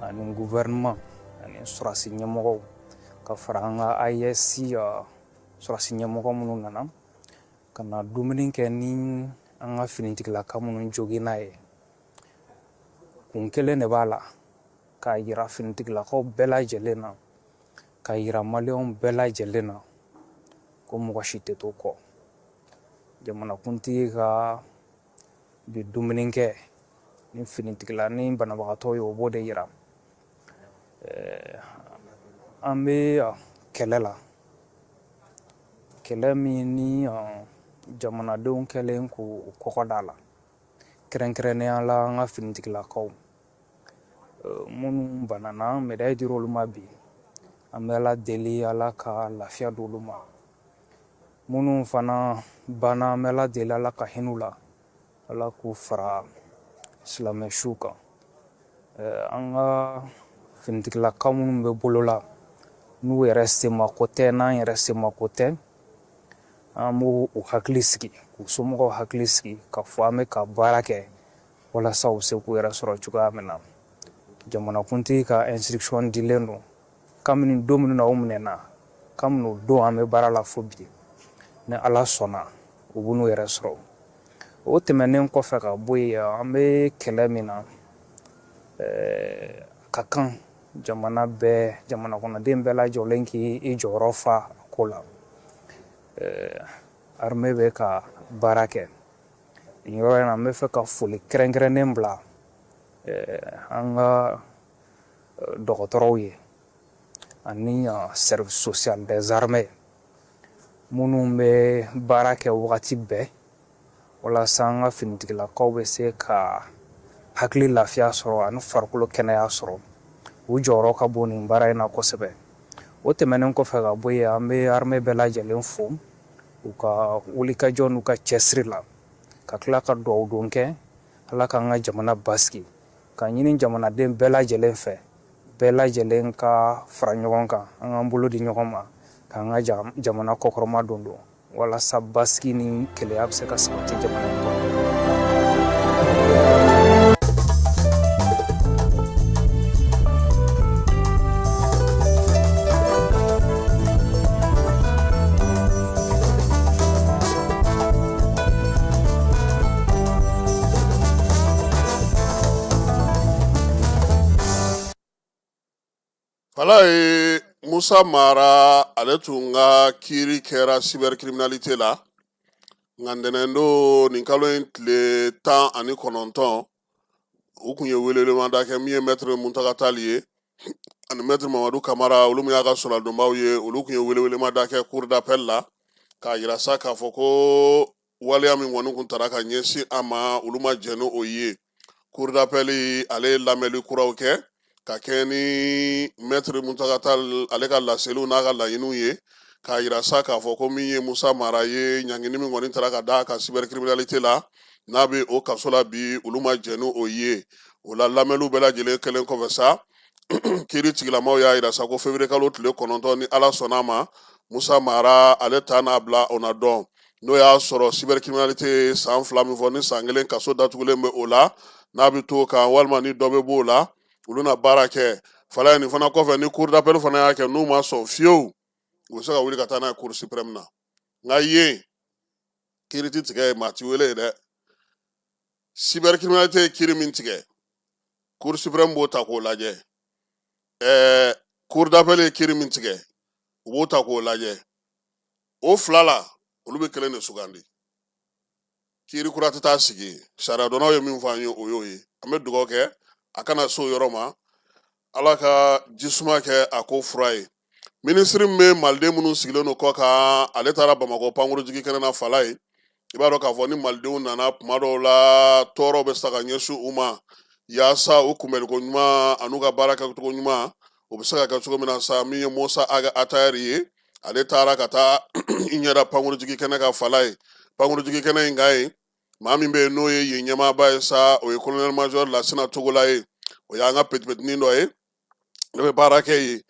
ani gouvernement ani sɔrɔdasi ɲɛmɔgɔw ka fara an ka AES sɔrɔdasi ɲɛmɔgɔ minnu nana ka na dumuni kɛ ni an ka finitigilaka minnu joginna ye. Kun kelen de b'a la, k'a yira finitigilakaw bɛɛ lajɛlen na, k'a yira maliyɛnw bɛɛ lajɛlen na ko mɔgɔ si tɛ to kɔ. Jamanakuntigi ka bi dumuni kɛ ni finitigila ni banabagatɔ ye, o b'o de yira. An bɛ kɛlɛ la, kɛlɛ min ni jamanadenw kɛlen k'u kɔgɔ da la, kɛrɛnkɛrɛnnenya la an ka finitigilakaw minnu banana, médaille dira olu ma bi. An bɛ Ala deli, Ala ka lafiya di olu ma. Minnu fana banna, an bɛ Ala deli, Ala ka hinɛ u la, Ala k'u fara silamɛ suw kan. An ka finitigilakaw minnu bɛ bolo la, n'u yɛrɛ semako tɛ, n'an yɛrɛ semako tɛ, an b'u hakili sigi, k'u somɔgɔw hakili sigi, k'a fɔ an bɛ ka baara kɛ walasa u bɛ se k'u yɛrɛ sɔrɔ cogoya min na. Jamanakuntigi ka instruction dilen don kabini don minnu na u minɛna, kabini o don an bɛ baara la fo bi, ni Ala sɔnna u bɛ n'u yɛrɛ sɔrɔ. O tɛmɛnen kɔfɛ ka bɔ yen, an bɛ kɛlɛ min na, a ka kan jamana bɛɛ, jamana kɔnɔden bɛɛ lajɛlen k'i jɔyɔrɔ fa a ko la. Armée bɛ ka baara kɛ nin yɔrɔ in na. N bɛ fɛ ka foli kɛrɛnkɛrɛnnen bila an ka dɔgɔtɔrɔw ye ani service social des armées minnu bɛ baara kɛ wagati bɛɛ walasa an ka finitigilakaw bɛ se ka hakili lafiya sɔrɔ ani farikolo kɛnɛya sɔrɔ. U jɔyɔrɔ ka bon nin baara in na kosɛbɛ. O tɛmɛnen kɔfɛ ka bɔ yen, an bɛ armée bɛɛ lajɛlen fo u ka wulikajɔ n'u ka cɛsiri la, ka tila ka dugawu don kɛ Ala k'an ka jamana basigi, ka ɲini jamanaden bɛɛ lajɛlen fɛ. Bɛɛ lajɛlen ka fara ɲɔgɔn kan, an k'an bolo di ɲɔgɔn ma k'an ka jamana kɔkɔrɔma don don walasa basigi ni kelenya bɛ se ka sabati jamana in kɔnɔ. Falaye Musa Mara ale tun ka kiiri kɛra cybercriminalité la, nka ntɛnɛndon nin kalo in tile 19, u tun ye welewelemada kɛ. Min ye maître Muntaga Tall ye ani maître Mamadu Kamara, olu min y'a ka sɔrɔladonbaw ye, olu tun ye welewelemada kɛ cour d'appel la k'a yira sa k'a fɔ ko waleya min kɔni kun tara ka ɲɛsin a ma, olu ma jɛn ni o ye. Cour d'appel ale ye lamɛnli kuraw kɛ ka kɛɲɛ ni maître Muntaga Tall ale ka laseliw n'a ka laɲiniw ye, k'a yira sa k'a fɔ ko min ye Musa Mara ye, ɲangini min kɔni tara ka d'a kan cybercriminalité la, n'a bɛ o kaso la bi, olu ma jɛn ni o ye. O la, lamɛnliw bɛɛ lajɛlen kɛlen kɔfɛ sa, kiiri tigilamaw y'a yira sa ko février kalo tile 9, ni Ala sɔnna a ma, Musa Mara ale ta n'a bila o na dɔn, n'o y'a sɔrɔ cybercriminalité ye san 2 min fɔ, ni san 1 kaso datugulen bɛ o la, n'a bɛ to kan walima ni dɔ bɛ b'o la, olu na baara kɛ. Falaye, nin fana kɔfɛ, ni cour d'appel fana y'a kɛ n'u ma sɔn fiyewu, u bɛ se ka wuli ka taa n'a ye cour suprême na. Nka yen kiiri ti tigɛ yen, maa ti wele yen dɛ. Cybercriminalité ye kiiri min tigɛ, cour suprême b'o ta k'o lajɛ. Cour d'appel ye kiiri min tigɛ, u b'o ta k'o lajɛ. O fila la, olu bɛ kelen de sugandi. Kiiri kura tɛ taa sigi. Sariyadɔnnaw ye min fɔ an ye, o y'o ye. An bɛ dugawu kɛ a kana s'o yɔrɔ ma. Ala ka jisuma kɛ a ko fura ye. Minisiri min bɛ maliden minnu sigilen don kɔ kan, ale taara Bamakɔ pankurujigi kɛnɛ na. Falaye, i b'a dɔn k'a fɔ ni malidenw nana kuma dɔw la, tɔɔrɔ bɛ se ka ɲɛsin u ma, yaasa u kunbɛnliko ɲuman an'u ka baara kɛcogo ɲuman, o bɛ se ka kɛ cogo min na sa. Min ye Mosa Ag Attaher ye, ale taara ka taa i ɲɛda pankurujigi kɛnɛ kan. Falaye, pankurujigi kɛnɛ in kan yen, maa min bɛ yen n'o ye yen ɲɛmaaba ye sa, o ye colonel major Lasina Togola ye. O y'an ka petipetinin dɔ ye, ne bɛ baara kɛ yen.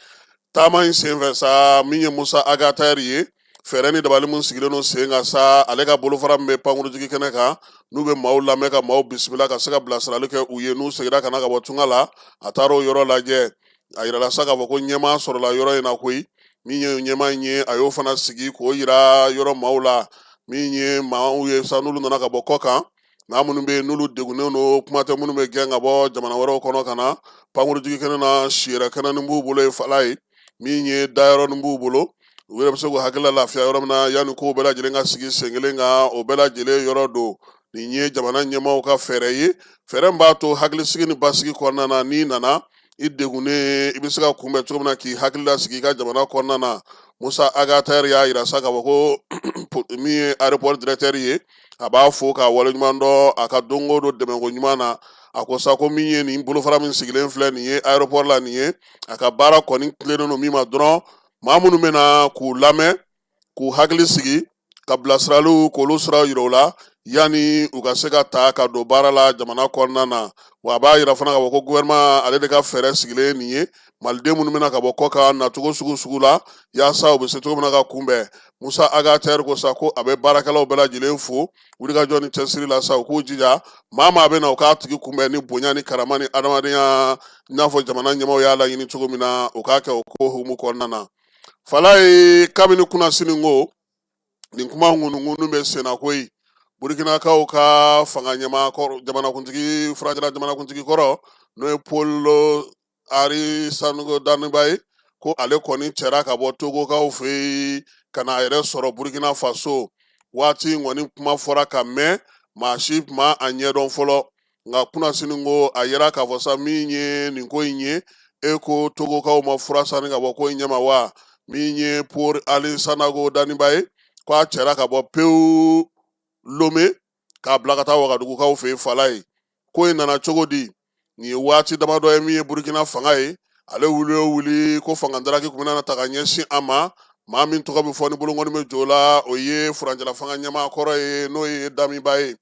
Taama in senfɛ sa, min ye Musa Ag Attaher ye, fɛɛrɛ ni dabali min sigilen don sen kan sa, ale ka bolofara min bɛ pankurujigi kɛnɛ kan, n'u bɛ maaw lamɛn ka maaw bisimila ka se ka bilasirali kɛ u ye n'u seginna ka na ka bɔ tunga la, a taara o yɔrɔ lajɛ. A yirala sa k'a fɔ ko ɲɛmaa sɔrɔla yɔrɔ in na koyi. Min ye ɲɛmaa in ye, a y'o fana sigi k'o yira yɔrɔ maaw la. Min ye maaw ye sa, n'olu nana ka bɔ kɔ kan, maa minnu bɛ yen n'olu degunnen don, kuma tɛ minnu bɛ gɛn ka bɔ jamana wɛrɛw kɔnɔ ka na pankurujigi kɛnɛ na, siyɛrɛ kɛnɛ nin b'u bolo yen. Falaye, min ye dayɔrɔ nin b'u bolo, u yɛrɛ bɛ se k'u hakili lafiya yɔrɔ min na yanni kow bɛɛ lajɛlen ka sigi sen kelen kan, o bɛɛ lajɛlen yɔrɔ don. Nin ye jamana ɲɛmaaw ka fɛɛrɛ ye, fɛɛrɛ min b'a to hakilisigi ni basigi kɔnɔna na, n'i nana i degunnen, i bɛ se ka kunbɛn cogo min na k'i hakili lasigi i ka jamana kɔnɔna na. Musa Ag Attaher y'a yira sa k'a fɔ ko min ye aéroport directeur ye, a b'a fo k'a waleɲuman dɔn a ka don o don dɛmɛko ɲuman na. A ko sa ko min ye nin bolofara min sigilen filɛ nin ye aéroport la nin ye, a ka baara kɔni tilennen don min ma dɔrɔn, maa minnu bɛ na k'u lamɛn, k'u hakili sigi, ka bilasiraliw k'olu siraw yira u la yanni u ka se ka ta ka don baara la jamana kɔnɔna na. Wa a b'a yira fana k'a fɔ ko gouvernement ale de ka fɛɛrɛ sigilen nin ye, maliden minnu bɛna ka bɔ kɔ kan nacogo sugu sugu la, yaasa u bɛ se cogo min na ka kunbɛn. Musa Ag Attaher ko sa ko a bɛ baarakɛlaw bɛɛ lajɛlen fo wulikajɔ ni cɛsiri la sa, u k'u jija, maa maa bɛ na, u k'a tigi kunbɛn ni bonya ni karama ni adamadenya, i n'a fɔ jamana ɲɛmaaw y'a laɲini cogo min na, u k'a kɛ o ko hukumu kɔnɔna na. Falaye, kabini kunasini ko nin kuma ŋunuŋunu bɛ senna koyi, Burukinakaw ka fanga ɲɛmaa kɔrɔ, jamanakuntigi, furancɛla jamanakuntigi kɔrɔ, n'o ye Paul Henri Sanogo Damiba ye, ko ale kɔni cɛra ka bɔ Togokaw fɛ yen ka na a yɛrɛ sɔrɔ Burukina Faso. Waati in kɔni kuma fɔra ka mɛn, maa si ma a ɲɛdɔn fɔlɔ. Nka kunnasini ko a yira k'a fɔ sa, min ye nin ko in ye, e ko Togokaw ma fura sani ka bɔ ko in ɲɛma wa? Min ye Paul Henri Sanogo Damiba ye, ko a cɛra ka bɔ pewu Lome k'a bila ka taa Wagadugukaw fɛ yen. Falaye, ko in nana cogo di? Nin ye waati damadɔ ye, min ye Burukina fanga ye, ale wuli o wuli ko fanga daraki tun bɛna ta ka ɲɛsin a ma. Maa min tɔgɔ bɛ fɔ ni bolonkɔni bɛ jo la, o ye furancɛla fanga ɲɛmaa kɔrɔ ye, n'o ye Damiba ye.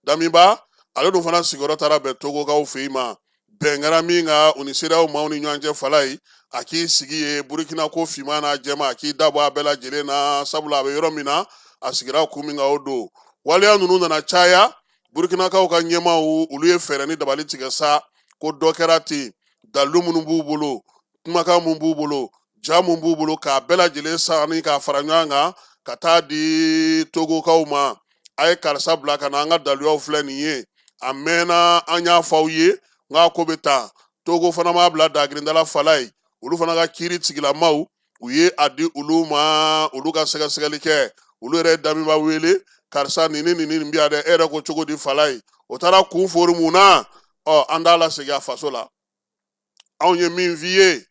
Damiba ale dun fana sigiyɔrɔ taara bɛn Togokaw fɛ yen ma. Bɛn kɛra min kan u ni CEDEAO maaw ni ɲɔgɔn cɛ, Falayi, a k'i sigi ye Burukina ko finman n'a jɛman, a k'i da bɔ a bɛɛ lajɛlen na, sabula a bɛ yɔrɔ min na, a sigira kun min kan, o don. Waleya ninnu nana caya. Burukinakaw ka ɲɛmaaw, olu ye fɛɛrɛ ni dabali tigɛ sa ko dɔ kɛra ten. Dalilu minnu b'u bolo, kumakan mun b'u bolo, ja mun b'u bolo, k'a bɛɛ lajɛlen sani k'a fara ɲɔgɔn kan ka taa di Togokaw ma. A ye karisa bila ka na, an ka daluyaw filɛ nin ye, a mɛnna, an y'a fɔ aw ye n k'a ko bɛ tan. Togo fana m'a bila dagirindala, Falayi. Olu fana ka kiiri tigilamaw, u ye a di olu ma, olu ka sɛgɛsɛgɛli kɛ. Olu yɛrɛ ye Damiba wele, karisa, nin ni nin ni nin bi yan dɛ, e yɛrɛ ko cogo di? Falayi, o taara kun fori mun na? Ɔ, an t'a lasegin a faso la. Anw ye min f'i ye,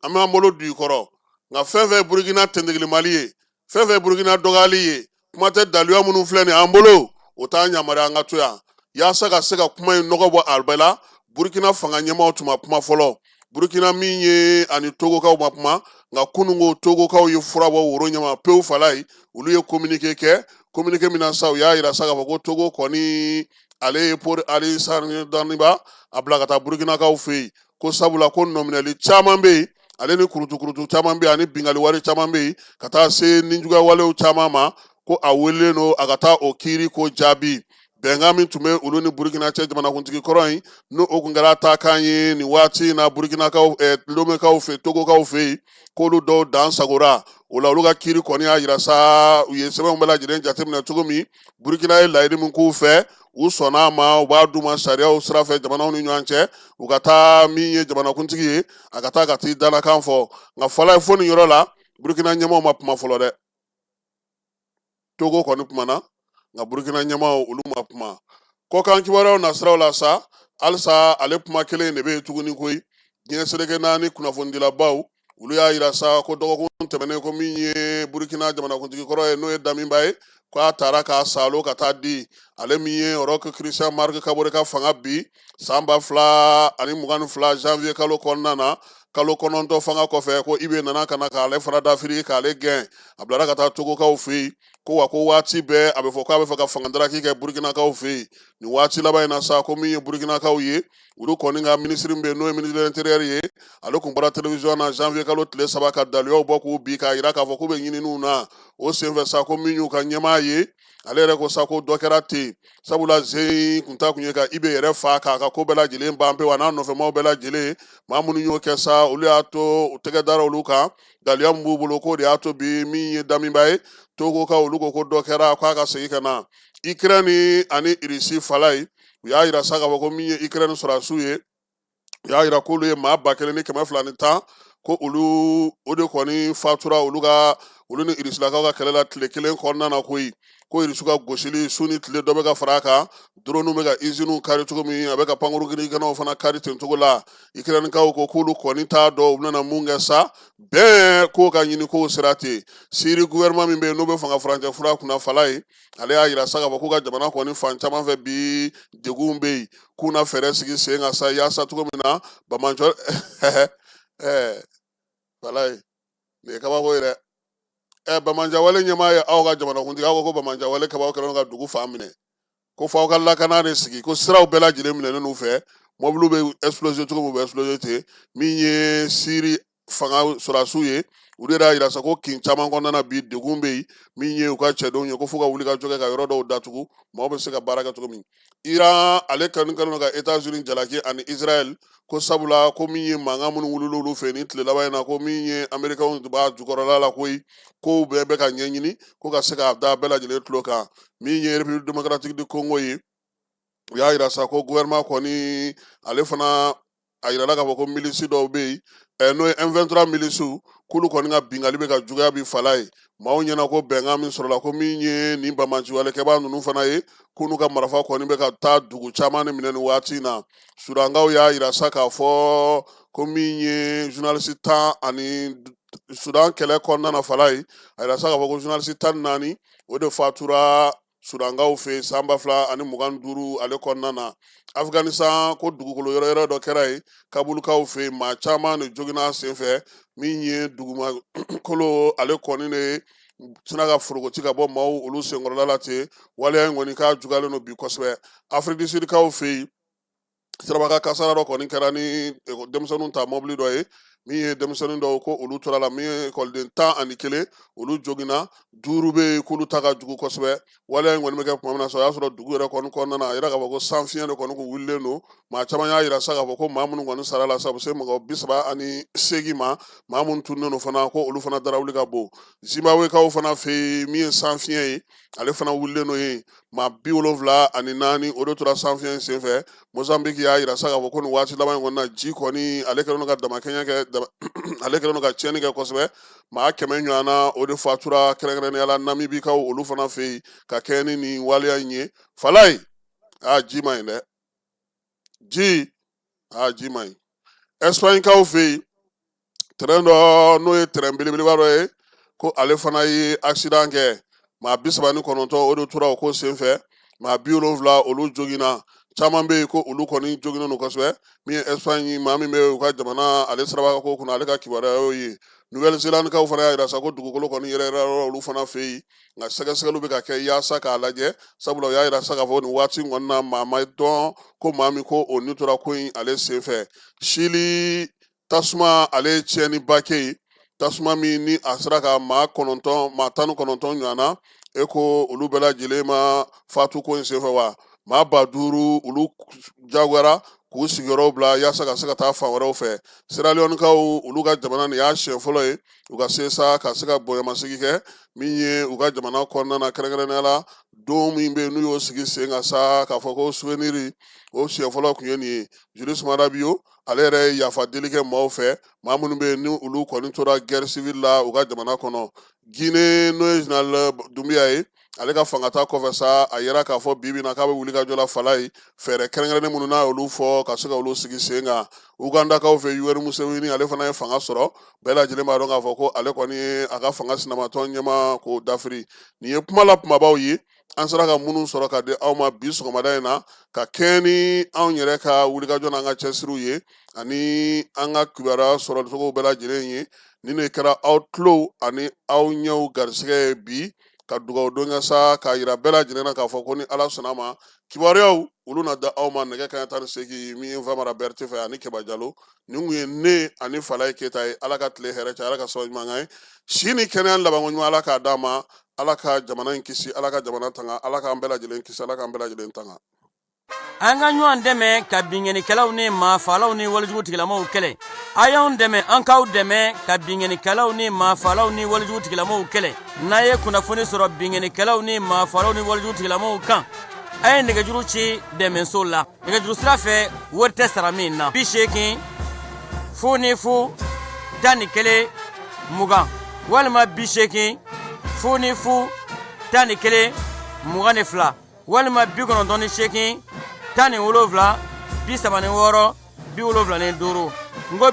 an b'an bolo don i kɔrɔ. Nka fɛn fɛn ye Burukina tentegilimali ye, fɛn fɛn ye Burukina dɔgɔyali ye, kuma tɛ, daluya minnu filɛ nin an bolo, o t'an yamaruya an ka to yan. Yaasa ka se ka kuma in nɔgɔ bɔ a bɛɛ la, Burukina fanga ɲɛmaaw tun ma kuma fɔlɔ. Burukina min ye ani Togokaw ma kuma, nka kununko Togokaw ye fura bɔ woro ɲɛma pewu, Falayi. Olu ye communiqué kɛ. Communiqué min na sa, u y'a yira sa k'a fɔ ko Togo kɔni, ale ye Paul Alexandre Damiba a bila ka taa Burukinakaw fɛ yen, ko sabula ko nɔminɛli caman bɛ yen, ale ni kurutukurutu caman bɛ yen, ani binkanni wale caman bɛ yen, ka taa se nijuguya walew caman ma, ko a welelen don a ka taa o kiiri ko jaabi. Bɛnkan min tun bɛ olu ni Burukina cɛ, jamanakuntigi kɔrɔ in, n'o o kun kɛra taakan ye nin waati in na Burukinakaw, Lomekaw fɛ, Togokaw fɛ yen, k'olu dɔw dan sagora o la. Olu ka kiiri kɔni y'a yira sa, u ye sɛbɛnw bɛɛ lajɛlen jateminɛ cogo min, Burukina ye layidu min k'u fɛ, u sɔnna a ma, u b'a d'u ma sariyaw sira fɛ jamanaw ni ɲɔgɔn cɛ, u ka taa min ye jamanakuntigi ye, a ka taa ka t'i dalakan fɔ. Nka Falayi, fo nin yɔrɔ la, Burukina ɲɛmaaw ma kuma fɔlɔ dɛ. Togo kɔni kumana, nka Burukina ɲɛmaaw, olu ma kuma. Kɔkan kibaruyaw nasiraw la sa, halisa ale kuma kelen in de bɛ yen tuguni koyi. Diɲɛ seleke naani kunnafonidilabaw, olu y'a yira sa ko dɔgɔkun tɛmɛnen, ko min ye Burukina jamanakuntigi kɔrɔ ye, n'o ye Damiba ye, ko a taara k'a salo ka taa di ale min ye Roch Christian Marc Kabore ka fanga bi san 2022 janvier kalo kɔnɔna na, kalo 9 fanga kɔfɛ, ko IB nana ka na k'ale fana dafiri, k'ale gɛn, a bilara ka taa Togokaw fɛ yen. Ko wa ko waati bɛɛ a bɛ fɔ k'a bɛ fɛ ka fanga daraki kɛ Burukinakaw fɛ yen. Nin waati laban in na sa, ko min ye Burukinakaw ye, olu kɔni ka minisiri min bɛ yen, n'o ye ministre de l'intérieur ye, ale kun bɔra télévision na janvier kalo tile 3 ka daluyaw bɔ k'u bi, k'a yira k'a fɔ k'u bɛ ɲininiw na. O senfɛ sa, ko min y'u ka ɲɛmaa ye, ale yɛrɛ ko sa ko dɔ kɛra ten, sabula zen kun ta kun ye ka IB yɛrɛ fa, k'a ka ko bɛɛ lajɛlen ban pewu, a n'a nɔfɛmaw bɛɛ lajɛlen. Maa minnu y'o kɛ sa, olu y'a to u tɛgɛ dara olu kan, daluya min b'u bolo, k'o de y'a to bi min ye Damiba ye, Togokaw olu ko ko dɔ kɛra, k'a ka segin ka na. Ukraine ani Irisi, Falayi, u y'a yira sa k'a fɔ ko min ye Ukraine sɔrɔdasiw ye, u y'a yira k'olu ye maa 1210, ko olu o de kɔni fatura olu ka olu ni irisilakaw ka kɛlɛ la tile kelen kɔnɔna na koyi. Ko Irisiw ka gosili su ni tile, dɔ bɛ ka fara a kan. Drone bɛ ka iziniw kari cogo min, a bɛ ka pankuru girinkɛnɛw fana kari ten cogo la. Ikɛrɛnikaw ko k'olu kɔni t'a dɔn u bɛna mun kɛ sa, bɛn k'o ka ɲini k'o sira ten. Siri gouvernement min bɛ yen, n'o bɛ fanga furancɛ fura kunna, Falayi, ale y'a yira sa k'a fɔ k'u ka jamana kɔni fan caman fɛ bi, degun bɛ yen, k'u na fɛɛrɛ sigi sen kan sa yaasa cogo min na banbaanciw. Falayi, nin ye kabako ye dɛ. Banbaanciwale ɲɛmaa ye aw ka jamanakuntigi, aw ko ko banbaanciwale kabaw kɛlen ka dugu fan minɛ, ko f'aw ka lakana de sigi, ko siraw bɛɛ lajɛlen minɛnen n'u fɛ, mɔbiliw bɛ exploser cogo min, u bɛ exploser ten. Min ye Siri fanga sɔrɔdasiw ye, olu yɛrɛ y'a yira sa ko kin caman kɔnɔna na bi, degun bɛ yen. Min ye u ka cɛdenw ye, ko f'u ka wuli ka jɔ kɛ ka yɔrɔ dɔw datugu, maaw bɛ se ka baara kɛ cogo min. Iran ale kɔni kɛlen don ka États-Unis jalaki ani Israël, ko sabula ko min ye mankan minnu wulila olu fɛ nin tile laban in na, ko min ye Américains b'a jukɔrɔla la koyi, kow bɛɛ bɛ ka ɲɛɲini ko ka se k'a da bɛɛ lajɛlen tulo kan. Min ye République démocratique du Congo ye, u y'a yira sa ko gouvernement kɔni, ale fana a yirala k'a fɔ ko milisi dɔw bɛ yen, n'o ye M23 milisiw, k'olu kɔni ka binkanni bɛ ka juguya bi, Falayi. Maaw ɲɛna ko bɛnkan min sɔrɔla, ko min ye nin banbaanciwalekɛbaa ninnu fana ye, k'u n'u ka marifa kɔni bɛ ka taa dugu caman de minɛ nin waati in na. Sudankaw y'a yira sa k'a fɔ ko min ye journaliste tan ani Sudan kɛlɛ kɔnɔna na, Falayi, a yira sa k'a fɔ ko journaliste 14, o de fatura Sudankaw fɛ san 2025 ale kɔnɔna na. Afganistan, ko dugukolo yɔrɔ yɔrɔ dɔ kɛra yen Kabulukaw fɛ, maa caman de joginna a senfɛ. Min ye dugumakolo, ale kɔni de sina ka forokoti ka bɔ maaw olu senkɔrɔla la ten. Waleya in kɔni k'a juguyalen don bi kosɛbɛ. Afrique du Sud kaw fɛ yen, Siraba kasara dɔ kɔni kɛra ni denmisɛnninw ta mɔbili dɔ ye, min ye denmisɛnnin dɔw ko olu tora la, min ye ekɔliden 11, olu joginna, 5 bɛ yen k'olu ta ka jugu kosɛbɛ. Waleya in kɔni bɛ kɛ tuma min na sa, o y'a sɔrɔ dugu yɛrɛ kɔni kɔnɔna na, a yira k'a fɔ ko sanfiɲɛ de kɔni kun wulilen don. Maa caman y'a yira sa k'a fɔ ko maa minnu kɔni sara la sa, u bɛ se mɔgɔ 38 ma. Maa minnu tununnen don fana, ko olu fana darawuli ka bon. Zimbabwekaw fana fɛ yen, min ye sanfiɲɛ ye, ale fana wulilen don yen, maa 74, o de tora sanfiɲɛ in senfɛ. Mozambique y'a yira sa k'a fɔ ko nin waati laban in kɔni na, ji kɔni ale kɛlen don ka damakɛɲɛ kɛ, ale kɛlen don ka tiɲɛni kɛ kosɛbɛ. Maa 100 ɲɔgɔn na, o de fatura, kɛrɛnkɛrɛnnenya la Namibikaw olu fana fɛ yen, ka kɛɲɛ ni nin waleya in ye. Falayi, aa, ji ma ɲi dɛ, ji, aa, ji ma ɲi. Ɛsipaɲikaw fɛ yen, tɛrɛn dɔ, n'o ye tɛrɛn belebeleba dɔ ye, ko ale fana ye accident kɛ. Maa 39, o de tora o ko senfɛ. Maa 70, olu joginna. Caman bɛ yen ko olu kɔni joginnen don kosɛbɛ. Min ye Espagne, maa min bɛ u ka jamana ale siraba ko kunna, ale ka kibaruya y'o ye. Nouvelle Zélande kaw fana y'a yira sa ko dugukolo kɔni yɛrɛyɛrɛ olu fana fɛ yen, nka sɛgɛsɛgɛliw bɛ ka kɛ yaasa k'a lajɛ, sabula u y'a yira sa k'a fɔ nin waati in kɔni na, maa ma dɔn ko maa min ko o ni tora ko in ale senfɛ. Chili, tasuma ale ye tiɲɛniba kɛ yen, tasuma min ni a sera ka maa kɔnɔntɔn, maa 19 ɲɔgɔn na, e ko olu bɛɛ lajɛlen ma fatu ko in senfɛ wa maa 5000, olu jagoyara k'u sigiyɔrɔw bila yaasa ka se ka taa fan wɛrɛw fɛ. Sierra Leonekaw, olu ka jamana, nin y'a siɲɛ fɔlɔ ye u ka se sa ka se ka bonyamasegin kɛ min ye u ka jamana kɔnɔna na, kɛrɛnkɛrɛnnenya la don min bɛ yen n'u y'o sigi sen kan sa k'a fɔ ko souvenir, o siɲɛ fɔlɔ tun ye nin ye. Julius Maada Bio, ale yɛrɛ ye yafa deli kɛ maaw fɛ, maa minnu bɛ yen ni olu kɔni tora guerre civile la u ka jamana kɔnɔ. Guinée, n'o ye général Doumbouya ye, ale ka fangata kɔfɛ sa, a yira k'a fɔ bi bi na k'a bɛ wuli ka jɔ la. Falayi, fɛɛrɛ kɛrɛnkɛrɛnnen minnu n'a y'olu fɔ ka se ka olu sigi sen kan. Ugandakaw fɛ, Yoweri Museveni, ale fana ye fanga sɔrɔ. Bɛɛ lajɛlen b'a dɔn k'a fɔ ko ale kɔni ye a ka fanga sinamatɔn ɲɛmaa k'o dafiri. Nin ye kuma la kumabaw ye an sera ka minnu sɔrɔ ka di aw ma bi sɔgɔmada in na, ka kɛɲɛ ni anw yɛrɛ ka wulikajɔ n'an ka cɛsiriw ye ani an ka kibaruya sɔrɔcogo bɛɛ lajɛlen ye. Nin de kɛra aw tulow ani aw ɲɛw garisɛgɛ ye bi, ka dugawu don kɛ sa k'a yira bɛɛ lajɛlen na k'a fɔ ko ni Ala sɔnna ma, kibaruyaw olu na da aw ma nɛgɛ kanɲɛ 18, min ye Famara Berete fɛ ani Keba Jalo. Nin kun ye ne ani Falayi Keyita ye. Ala ka tile hɛrɛ caya, Ala ka sababu ɲuman k'an ye, si ni kɛnɛya labanko ɲuman Ala k'a d'an ma, Ala ka jamana in kisi, Ala ka jamana tanga, Ala k'an bɛɛ lajɛlen kisi, Ala k'an bɛɛ lajɛlen tanga. An ka ɲɔgɔn dɛmɛ ka binkannikɛlaw ni maafaalaw ni walejugu tigilamaw kɛlɛ. A y'anw dɛmɛ, an k'aw dɛmɛ ka binkannikɛlaw ni maafaalaw ni walejugu tigilamaw kɛlɛ. N'a ye kunnafoni sɔrɔ binkannikɛlaw ni maafaalaw ni walejugu tigilamaw kan, a ye nɛgɛjuru ci dɛmɛso la nɛgɛjuru sira fɛ, wari tɛ sara min na: 80 0 0 11 20 walima 80 0 0 11 22 walima 98 17 36 75. N ko.